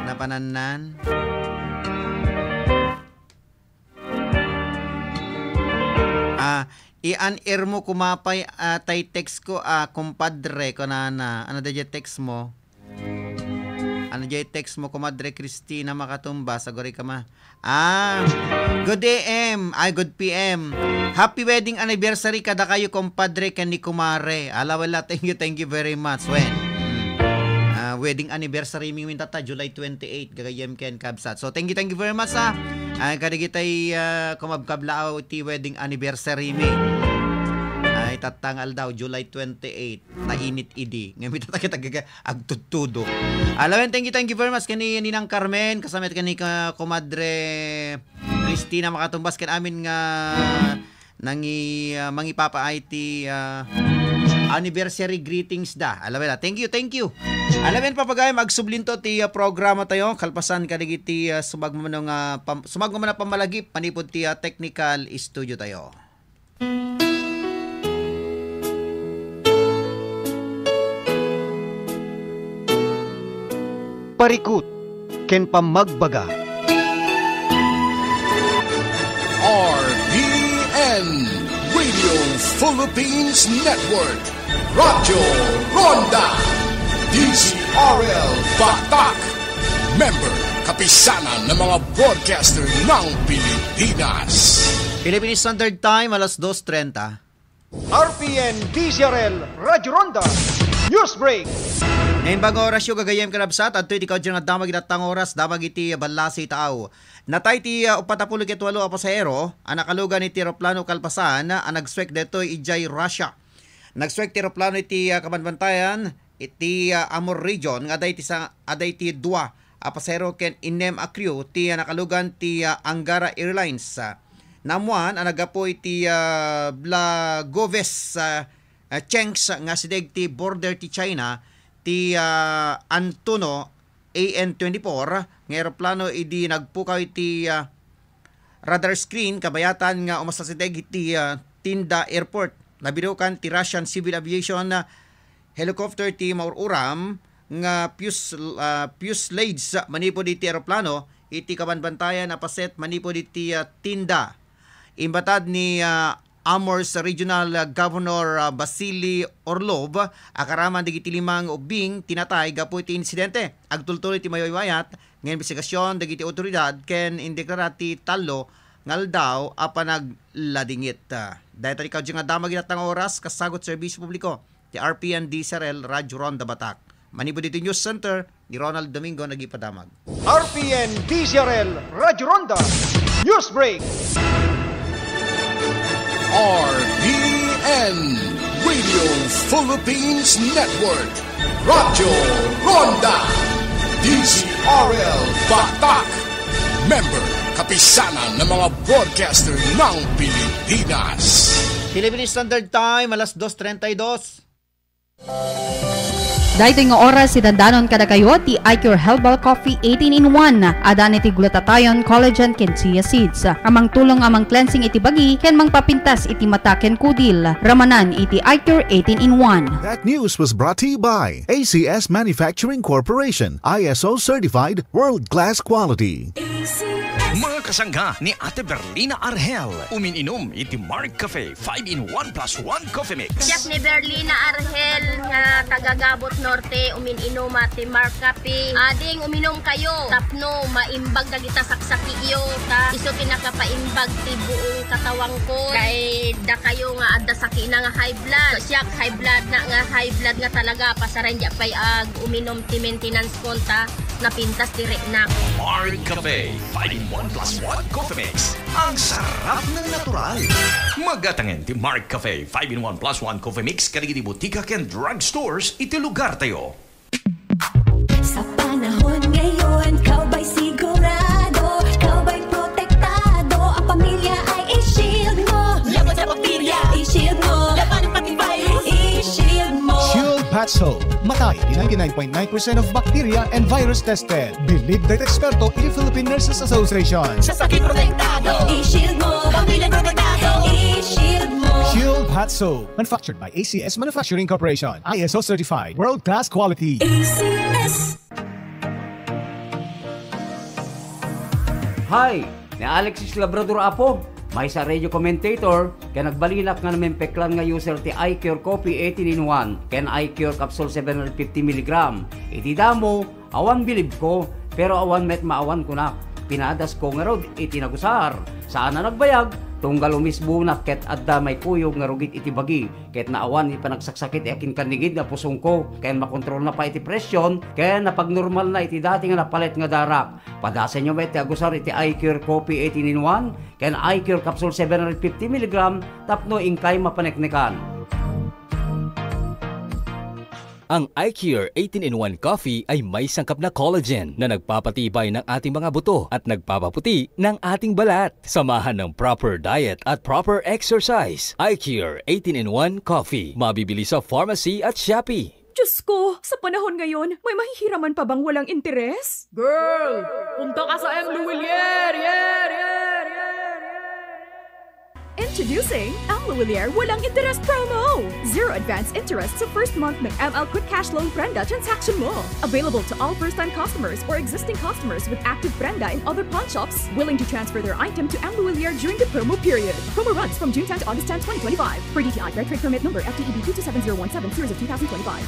Napanannan? Ah, i-an-air mo kumapay, ah, tay text ko, ah, kumpadre, kunana. Ano da jay text mo? Ano jay text mo, Kumadre Christina Makatumba? Saguri ka ma-, ah, good A M, ay, good P M. Happy wedding anniversary kadakayo, kumpadre, ken ni kumare. Ala, wala, thank you, thank you very much. When? Mm. Ah, wedding anniversary mi winta ta, July twenty-eight, gagayyem ken kabsat. So, thank you, thank you very much, ah. Ay, kadagitay, ah, kumabkablaaw ti wedding anniversary mi. Ay, tattang aldaw, July twenty-eight. Nainit idi. Ngamin, tatakit agaga-, agtudtudo. Alawen, thank you, thank you very much. Kani Ninang Carmen, kasamet kani ka, Kumadre Christina Makatumbas, ken amin nga nangi-, ah, mangipapaay ti, ah, anniversary greetings da. Alawen, ah, thank you, thank you. Alawen, papagayam, agsublinto ti, ah, programa tayo. Kalpasan, kadagiti, ah, sumagmamano nga pam-, sumagmamano pammalagip, manipud ti, ah, technical studio tayo. Parikut ken pammagbaga. R P N, Radio Philippines Network, Radyo Ronda, D Z R L Batak, member, Kapisanan ng mga Broadcaster ng Pilipinas. Philippine Standard Time, alas dos trenta. R P N D Z R L Radyo Ronda News Break. Naimbag nga orasyo, gagayyem ken kabsat, adtoy ti kaudyan nga damag iti tattang oras, damag iti ballasi taaw. Natay ti, ah, uppat a pulo ket walo a pasahero a nakalugan iti eroplano kalpasan a nagsuek daytoy idiay Russia. Nagsuek ti eroplano iti, ah, kabanbantayan iti, ah, Amur Region nga adda iti sa-, adda iti dua a pasahero ken innem a crew ti, ah, nakalugan ti, ah, Angara Airlines. Ah, naammuan a naggapu iti, ah, Blagoves, ah, ah, Chengs nga asideg ti border ti China ti, ah, Antonov A N twenty-four nga eroplano idi nagpukaw iti, ah, radar screen kabayatan nga umasideg iti, ah, Tinda Airport. Nabirukan ti Russian Civil Aviation, ah, helicopter ti maur-uram nga fus-, ah, fuselage manipud iti eroplano iti kabanbantayan a paset manipud iti, ah, Tinda. Imbatad ni, ah, Amur's Regional, ah, Governor, ah, Vasily Orlov, a karaman dagiti lima nga ubbing ti natay gapu iti insidente. Agtultuloy ti maiwayat nga imbestigasyon dagiti awtoridad ken indeklara ti tallo nga aldaw a panagladingit. Dayta ti kaudyan nga damag iti tattang oras, kasagut serbisyo publiko ti R P N D Z R L Radyo Ronda Batak. Manipud iti News Center ni Ronald Domingo nagipadamag. R P N D Z R L Radyo Ronda News Break. R P N Radio Philippines Network. Radyo Ronda, D Z R L Batak. Member, Kapisanan ng mga Broadcaster ng Pilipinas. Philippine Standard Time, alas dos treinta y dos. Daytoy nga oras, idandanon kadakayo ti iCure Herbal Coffee eighteen in one. Adan iti glutathione, collagen, ken chia seeds a mangtulong a mang-cleansing iti bagi ken mangpapintas iti mata ken kudil. Ramanan iti iCure eighteen in one. That news was brought to you by A C S Manufacturing Corporation, I S O certified, world-class quality. Mga kasangga ni Ate Berlina Arhel, umin-inom iti Mark Cafe five-in-one plus one Coffee Mix. Siak ni Berlina Arhel nga taga Gabot Norte, umin-inuma ti Mark Cafe. Ading uminom kayo tapno maimbag dagita saksakiyo, ta isu ti nakapaimbag ti buong katawangko. Kay dakayo nga adda sakina nga high blood. Siak high blood na nga high blood nga talaga, pasaren di pay ag uminom ti maintenance kon ta napintas ti reknak. Mark Cafe five-in-one plus one Coffee Mix. Ang sarap ng natural. Magatangen ti Mark Cafe five-in-one plus one Coffee Mix kadagiti butika ken drugstores iti lugar tayo. Sa panahon ngayon, ikaw ba'y sigurado? Ikaw ba'y protektado? Ang pamilya ay i-shield mo. Laban sa bakterya, i-shield mo. Laban pati virus, i-shield mo. Shield Patso. Matay di ninety-nine point nine percent of bacteria and virus tested. Believed by eksperto iti Philippine Nurses Association. Sa sakit protektado. I-shield mo. Pamilya protektado. I-shield mo. Shield Patso. Manufactured by A C S Manufacturing Corporation. I S O certified. World class quality. A C S. Hi! Ni Alexis Labrador Apo, maysa radio commentator, ken nagbalinak nga namimpeklan nga user ti iCure Coffee eighteen in one ken iCure Capsule seven hundred fifty milligram. Iti damo, awan bilibko, pero awan met maawan kunak. Pinadasko ngarud iti nagusar. Saan a nagbayag, tunggal umisbonak ket adda maikuyog nga rugit iti bagi, ket naawan iti panagsaksakit ti akin kannigid nga pusongko, ken makontrolna pay iti presyon, ken napagnormalna iti dati nga napalet nga darak. Padasenyo met ti agusar iti iCure Coffee eighteen in one ken iCure Capsule seven hundred fifty milligram tapno inkay mapaneknekan. Ang iCure eighteen in one Coffee ay may sangkap na collagen na nagpapatibay ng ating mga buto at nagpapaputi ng ating balat. Samahan ng proper diet at proper exercise. iCure eighteen in one Coffee. Mabibili sa pharmacy at Shopee. Diyos ko, sa panahon ngayon, may mahihiraman pa bang walang interes? Girl, punta ka sa M. Luwilier! Yer, yer, yer, yer, yer. Introducing M. Luwilier Walang Interes Promo! Zero advance interest sa first month ng M L Quick Cash Loan Prenda transaction mo. Available to all first-time customers or existing customers with active Prenda in other pawn shops willing to transfer their item to M. Luwilier during the promo period. Promo runs from June tenth to August tenth, twenty twenty-five. Per D T I, Red Trade Permit Number F T E B two two seven zero one seven, Series of two thousand twenty-five.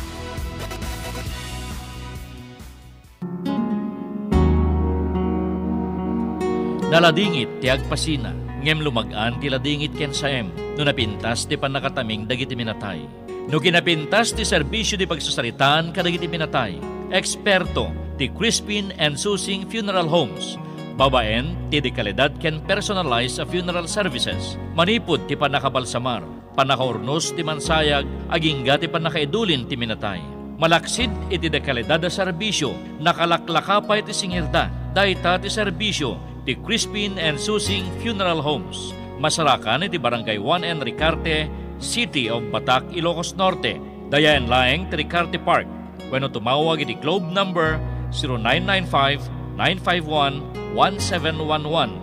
Naladingit ti agpasina, ngem lumag-an ti ladingit ken saem no napintas ti pannakataming dagiti minatay. No kinapintas ti serbisio ti pagsasaritaan kadagiti minatay, eksperto ti Crispin and Susing Funeral Homes, babaen ti dekalidad ken personalized a funeral services, manipud ti pannakabalsamar, pannakaurnos ti mansayag, agingga ti pannakaidulin ti minatay. Malaksid iti dekalidad a serbisio, nakalaklaka pay ti singirda. Dayta ti serbisio ti Crispin and Susing Funeral Homes. Masarakan iti Barangay one N Ricarte, City of Batac, Ilocos Norte. Dayaen laeng ti Ricarte Park. Wenno tumawag iti Globe number zero nine nine five, nine five one, one seven one one,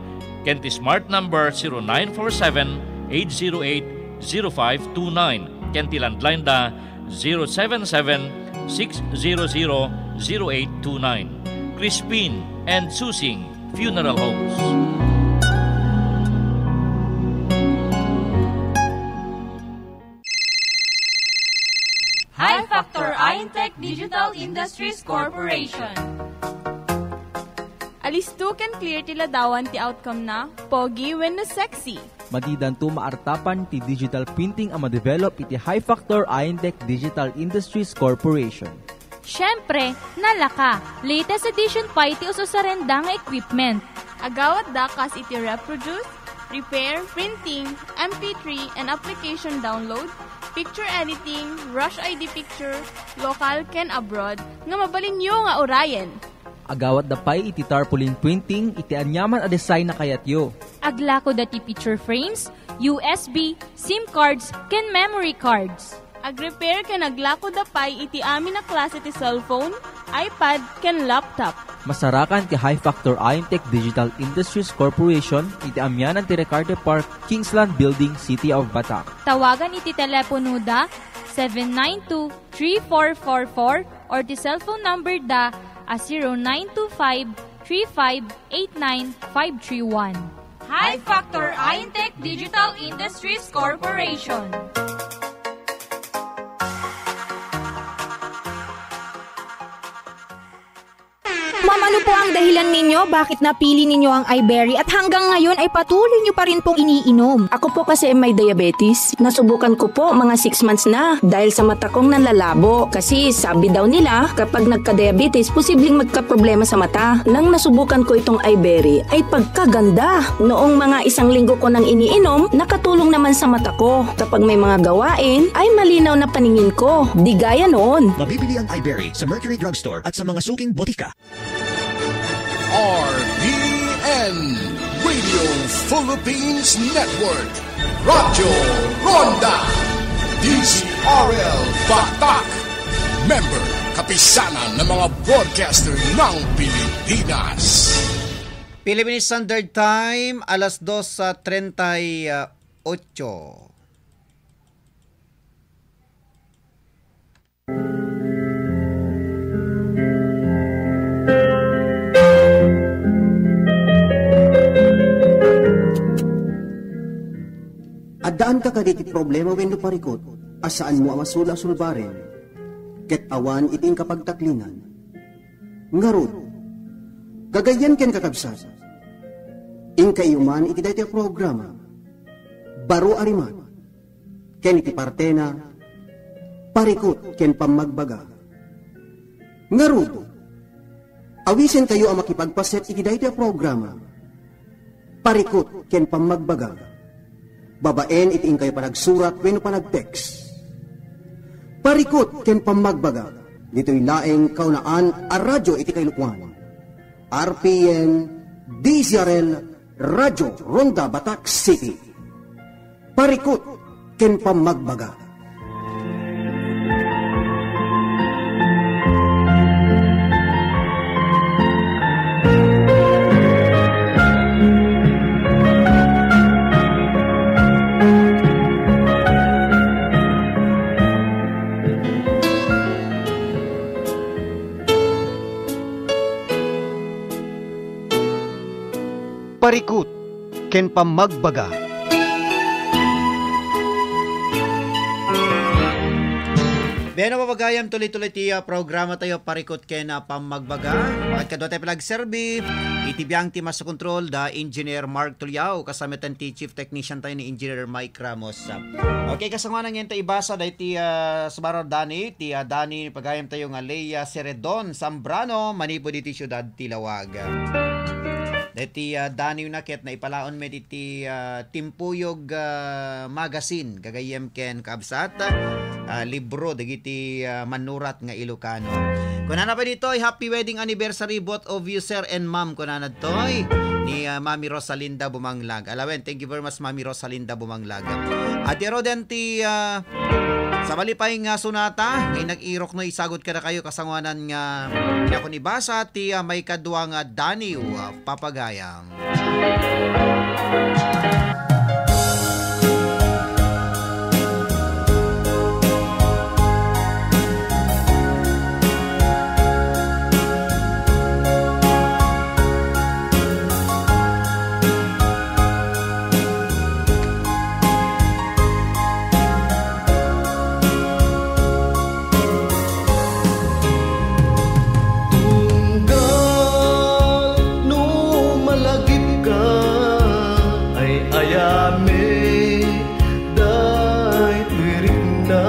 ken ti Smart number zero nine four seven, eight zero eight, zero five two nine, ken ti landline da zero seven seven, six zero zero, zero eight two nine. Crispin and Susing Funeral Homes. High Factor Intech Digital Industries Corporation. Alisto ken clear ti ladawan ti outcome na, pogi wenno sexy. Madidanto maartapan ti digital printing a madevelop iti High Factor Intech Digital Industries Corporation. Siyempre, nalaka, latest edition pay ti ususarenda nga equipment. Agawatda kas iti reproduce, repair, printing, M P three, and application download, picture editing, rush I D picture, local ken abroad, nga mabalinyo nga urayen. Agawatda pay iti tarpaulin printing iti aniaman a design a kayatyo. Aglakoda ti picture frames, U S B, SIM cards, ken memory cards. Agrepair ken aglakoda pay iti amin a klase ti cellphone, iPad, ken laptop. Masarakan ti High Factor Intech Digital Industries Corporation iti amianan ti Recarte Park, Kingsland Building, City of Batak. Tawagan iti teleponoda seven nine two, three four four four or ti cellphone number da a zero nine two five, three five eight nine, five three one. High Factor Intech Digital Industries Corporation. Ma'am, ano po ang dahilan ninyo bakit napili ninyo ang iBerry at hanggang ngayon ay patuloy nyo pa rin pong iniinom? Ako po kasi ay may diabetes. Nasubukan ko po mga six months na dahil sa mata kong nanlalabo. Kasi sabi daw nila, kapag nagka-diabetes, posibleng magkaproblema sa mata. Nang nasubukan ko itong iBerry, ay pagkaganda. Noong mga isang linggo ko nang iniinom, nakatulong naman sa mata ko. Kapag may mga gawain, ay malinaw na paningin ko. Di gaya noon. Mabibili ang iBerry sa Mercury Drugstore at sa mga suking botika. R P N, Radio Philippines Network, Radyo Ronda, D Z R L Batak, member, kapisanan ng mga broadcaster ng Pilipinas. Philippine Standard Time, alas dos treinta y ocho. Addaanka kadi iti problema wenno parikut a saanmo a masula a sulbaren, ket awan iti inkapagtaklinan? Ngarud, gagayyem ken kakabsat, inkaiyo man iti daytoy a programa, Baro a Rimat, ken iti partena, Parikut ken Pammagbaga. Ngarud, awisenkayo a makipagpaset iti daytoy a programa, Parikut ken Pammagbaga, babaen iti inkayo panagsurat wenno panag-text. Parikut ken Pammagbaga, ditoy laeng kaunaan a radyo iti kailuan. R P N, D Z R L, Radyo Ronda Batak City. Parikut ken Pammagbaga. Parikut ken Pammagbaga. Bueno, pagayam, tuloy-tuloy ti, ah, programa tayo, Parikut ken, ah, Pammagbaga. Ket kadua tayo pala agserbi iti biang ti master control, da Engineer Mark Tuliao, kasama ti Chief Technician tayo ni Engineer Mike Ramos. Okay, kasangoanan ngayon tayo ibasa dahil ti, ah, Subaru Dani, ti, ah, Dani, pagayam tayo nga Lea Seredon Zambrano, manipud iti siudad ti Laoag. Deti, ah, Dani na ket naipalaon met iti, ah, Timpuyog, ah, Magazine, gagayyem ken kabsat, ah, libro dagiti, ah, manurat nga Ilocano. Kunana pa ditoy, "Happy wedding anniversary, both of you, sir and ma'am," kunana ditoy ni, ah, Mami Rosalinda Bumanglag. Alawen, thank you very much, Mami Rosalinda Bumanglag. Ati Roden ti, ah, Sabali pay nga sonata nga inag-irok no isagut kadakayo kasangoanan nga inakon ibasa ti, ah, maikadua nga Daniw, ah, Papagayam. Tunggal no malagipka, ay-ayami daytoy rikna.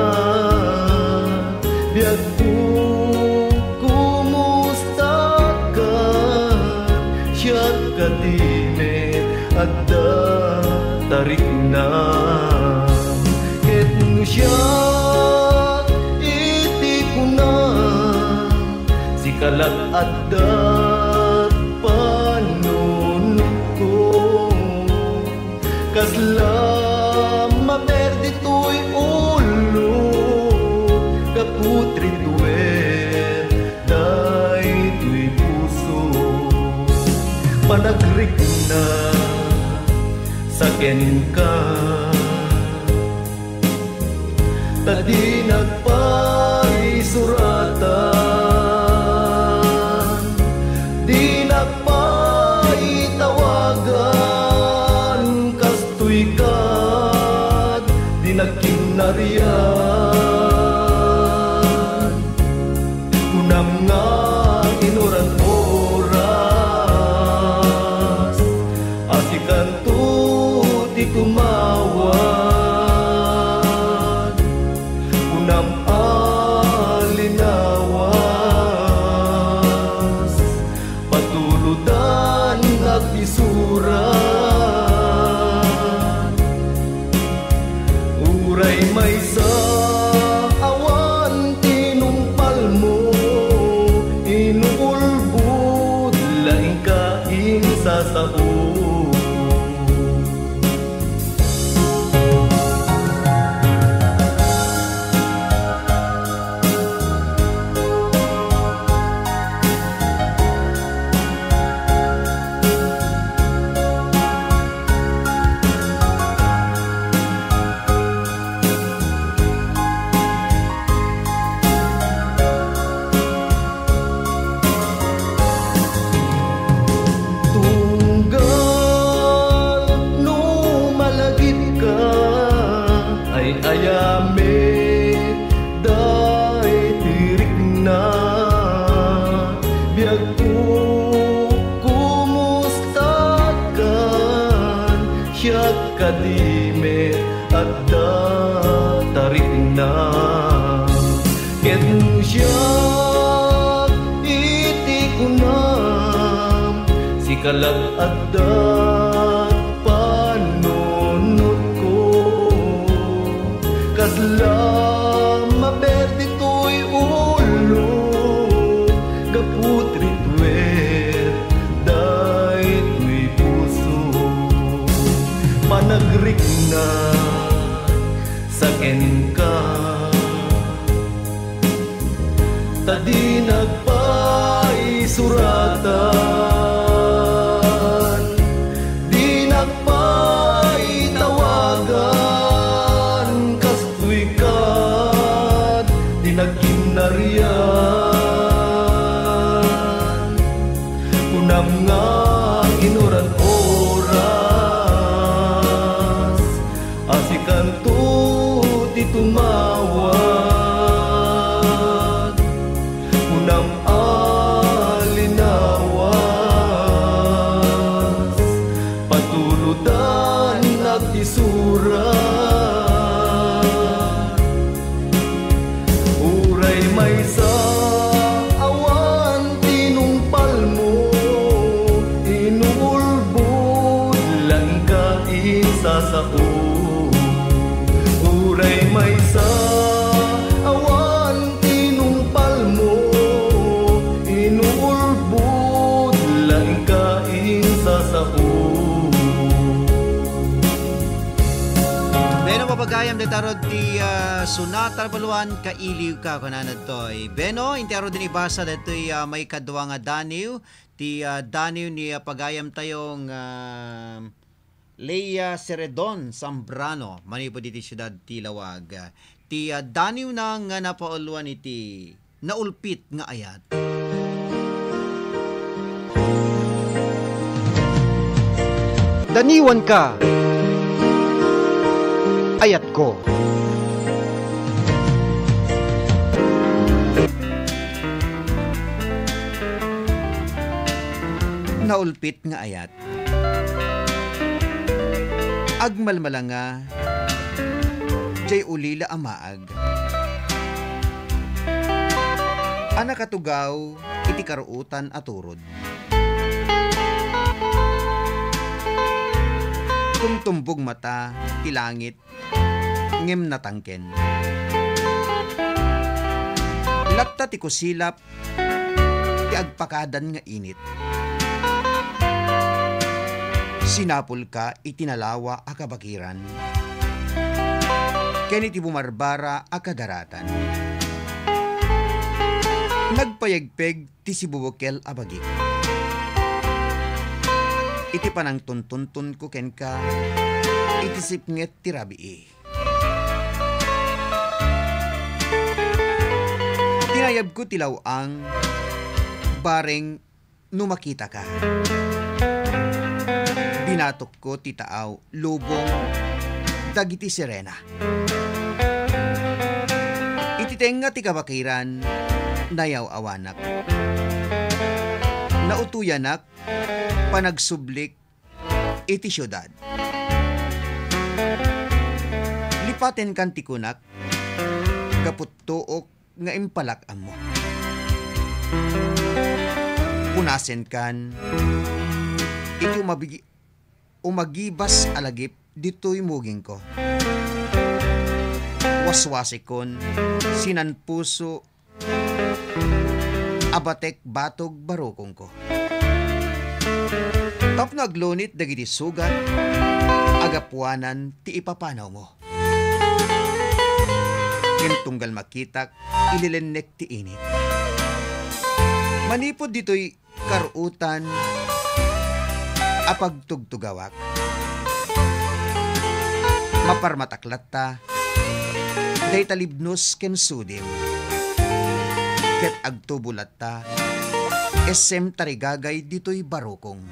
Biag Kumusta ka? Siak kadi met adda ta riknam. Ket no siak iti kunam, sika la adda panunotko. Kasla maper ditoy ulo, Rikna sa kenka, ta dinak paisuratan, dinak paitawagan, kastoy ket dinak kinarian. Kunam nga inuran oras, a sikanto ti tumawag. Kunam a linawas, patulodan nga agisurat. Uray maysa awan tinungpalmo, inuulbod laeng ka insasao. Tunggal no malagipka, ay-ayam met daytoy rikna. Biagko, kumustakan? Siak kadi met adda ta rikna. Ket no siak iti kunam, sika la adda panunotko. Kasla maper ditoy ulo, gapu ti ritwet daytoy puso. Panagrikna sa kenka, ta dinak paisuratan, dinak paitawagan, kastoy ket dinak kinarian. Kunam nga inuran oras, a sikanto ti tumawag. Kunam a linawas, patulodan nga agisurat. Uray maysa awan tinungpalmo, inuulbod laeng ka insasao. Uray maysa awan tinungpalmo, inuulbod laeng ka insasao. Beno, papagayam, dayta rod ti, ah, Sonata Number One, Kailiwka, kunana ditoy. Beno, inti rod ni ibasa daytoy, ah, maikadua nga daniw, ti, ah, daniw ni, ah, pagayam tayo nga Leia Ceredon Zambrano, manipud iti siudad ti Laoag. Ti, ah, daniwna nga napauluan iti Naulpit nga Ayat. Daniwanka, ayatko. Naulpit nga ayat. Agmalmalanga, jay ulila a maag a nakatugaw iti karuotan a turod. Tumtumbog mata ti langit ngem natangken. Latta ti kusilap ti agpakadan nga init. Sinapulka iti nalawa a kabakiran ken iti bumarbara a kadaratan. Nagpayegpeg ti sibubukel a bagik. iti panangtuntuntonko kenka iti sipnget ti rabii. Tinayabko ti law-ang, bareng no makitaka. Binatokko ti taaw lubong dagiti sirena. Iti tengnga ti kabakiran, nayaw-awanak. Nautoyanak panagsublik iti siudad. Lipatenkan ti kunak, gapu tuok nga impalak-ammo. Punasenkan iti umabigi-, umagibas a lagip ditoy mugingko. Waswasikon, sinanpuso, a batek batog barukongko. Tapno aglunit dagiti sugat a gapuanan ti ipapanawmo. Ngem tunggal makitak, ililennek ti init. Manipud ditoy karuotan a pagtugtugawak, maparmatak latta dayta libnos ken sudim, ket agtubo latta essem tarigagay ditoy barukong.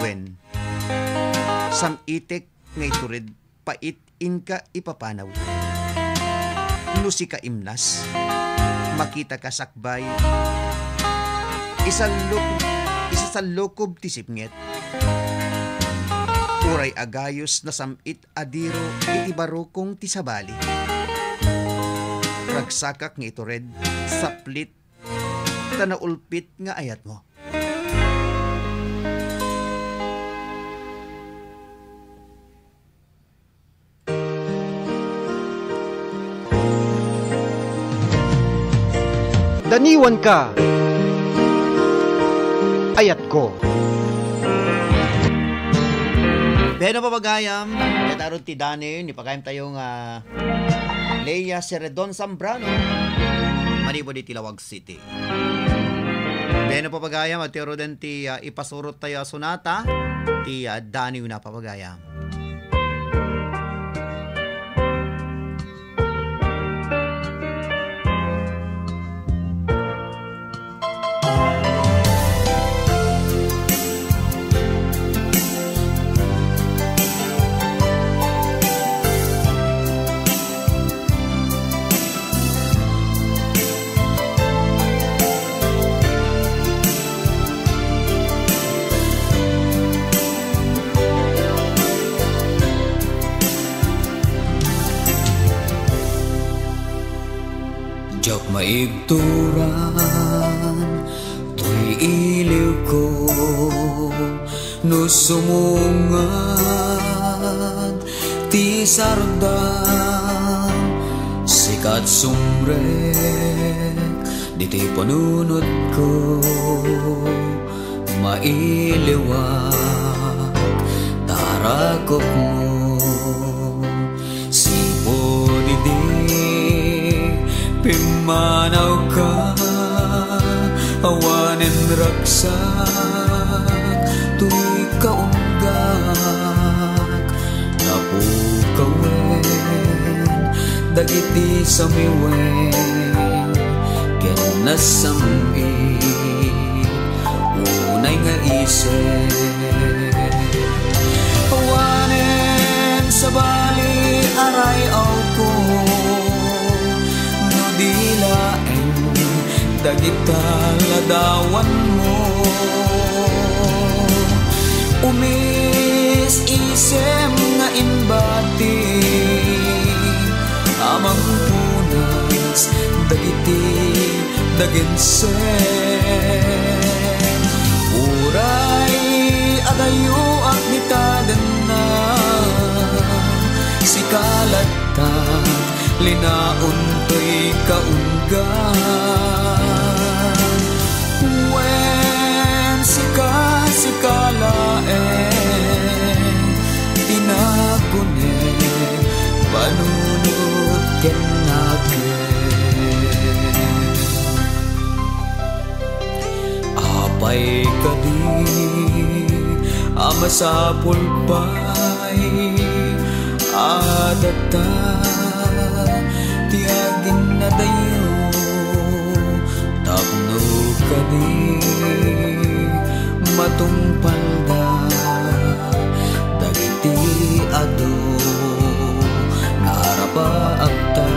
Wen, sam-itek nga itured pait inka ipapanaw. No sika imnas, makitaka sakbay, isalluk-, isasallukob ti sipnget. Uray agayos nasam-it a diro iti barukong ti sabali. Ragsakak nga itured, saplit, ta naulpit nga ayatmo. Daniwanka, ayatko. Wen a, pagayam, ket aron ti daniw, ni pagayam tayo nga Lea Ceredon Zambrano, manipud iti Laoag City. Wen a, pagayam, at tiyo den ti, ah, ipasurot tayo a sonata, ti, ah, daniw na, pagayam. Diak maibturan toy iliwko no sumungad ti sardam, sika ti sumrek ditoy panunotko. Mailiwak ta rakupmo. Sipud idi pimmanawka, awanen ragsak toy kaunggak, napukawen dagiti samiwen ken nasam-it. Unay nga isip, awanen sabali a ray-awko, no di laeng dagita ladawanmo. Umis-isem nga imbati a mangpunas dagiti daginsen. Uray adayoak dita denna, sika latta linaon toy kaunggan. Wen sika, sika laeng ti nakunek, panunot ken nakem. Apay kadi A masapul pay a adda ti aginnadayo tapno kadi matungpalda dagiti adu nga arabaakta.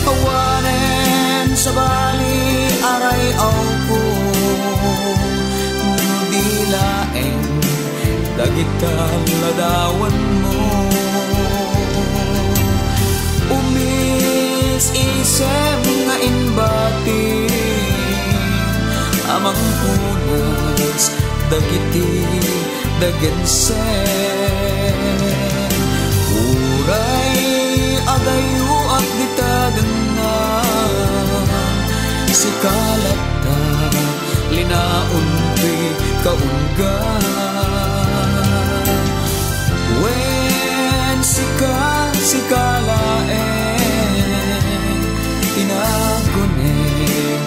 Awanen sabali a ray-awko, no di laeng dagita ladawanmo. Umis-isem nga imbati a mangpunas dagiti dagensen. Uray adayoak dita dengngan, sika latta linaon ti kaunggan. Wen sika, sika laeng ti naguneng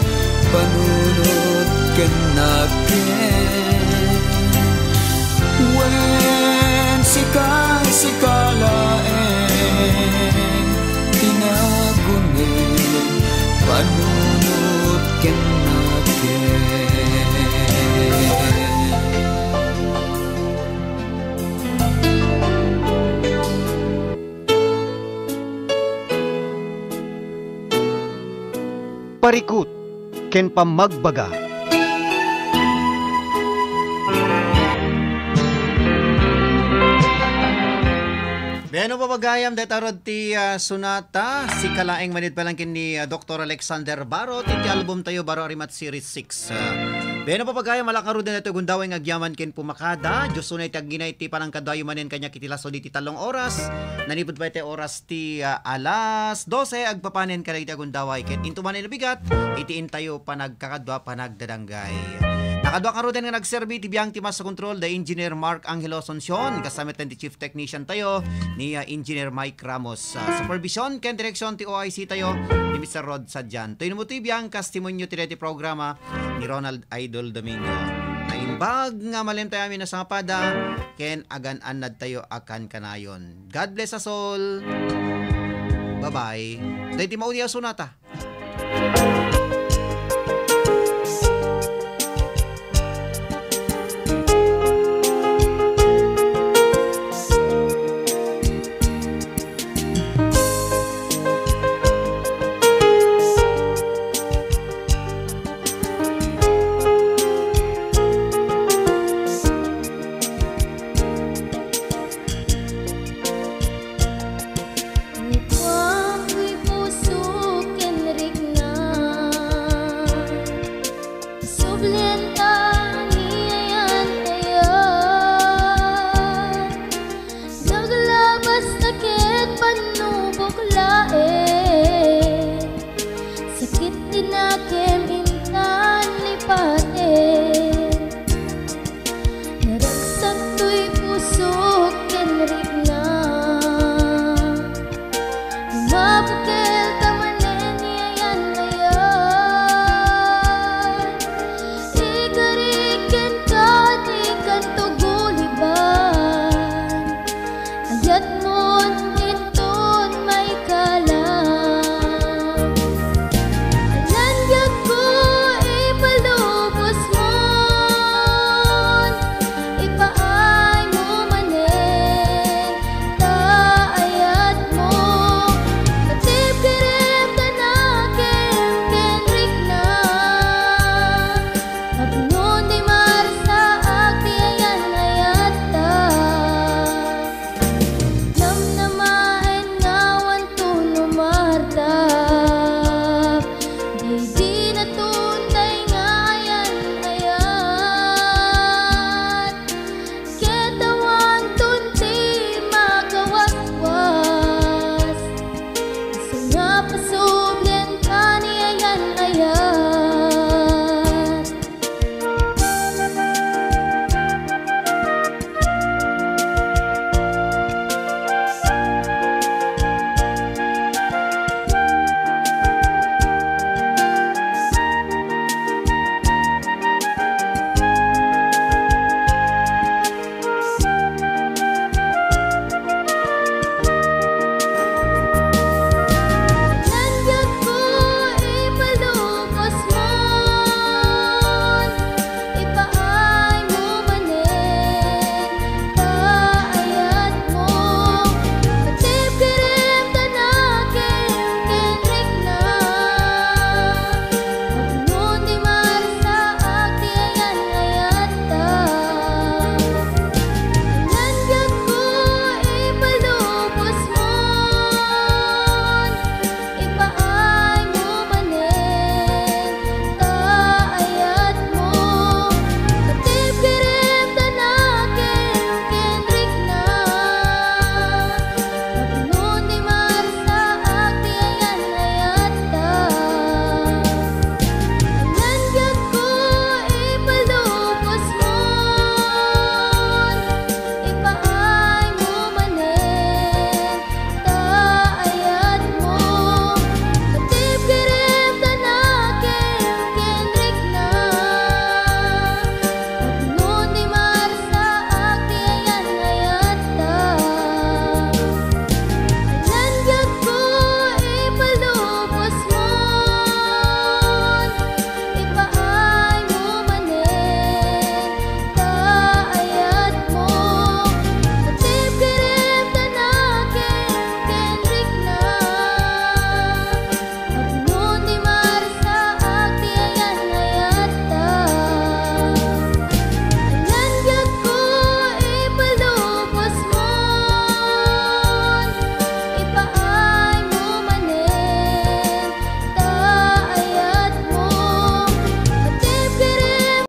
panunot ken nakem. Wen sika, sika laeng ti naguneng panunot ken nakem. Parikut ken pammagbaga. Wen no, papagayam, dayta rod ti, ah, sonata, sika laeng, manipud pay laeng ken ni, ah, Doktor Alexander Baro, iti album tayo, Baro a Rimat Series six. Ah, wen no, papagayam, alak ngaruden daytoy gundaway nga agyaman ken pumakada. Dios unay ti agngina iti panangkaduayo manen kaniak iti lasso diti tallong oras. Nanipud pay ti oras ti, ah, alas dose, agpapanen kadagiti agundaway. Ket into manen a bigat, iti intayo panagkakadua, panagdadanggay. Nakaduak ngaruden nga nagserbi iti biang ti Master Control, da Engineer Mark Angelo Asuncion, kasama met ti Chief Technician tayo, ni, ah, Engineer Mike Ramos. Ah, supervision ken direksyon ti O I C tayo, ni Mister Rod Sadian. Toy no ti biang, kas ti munyo ti daytoy programa, ni Ronald Idol Domingo. Naimbag nga malem tayo amin a sangapada, ken agan-annad tayo a kankanayon. God bless us all. Bye-bye. Daytoy maudi a sonata.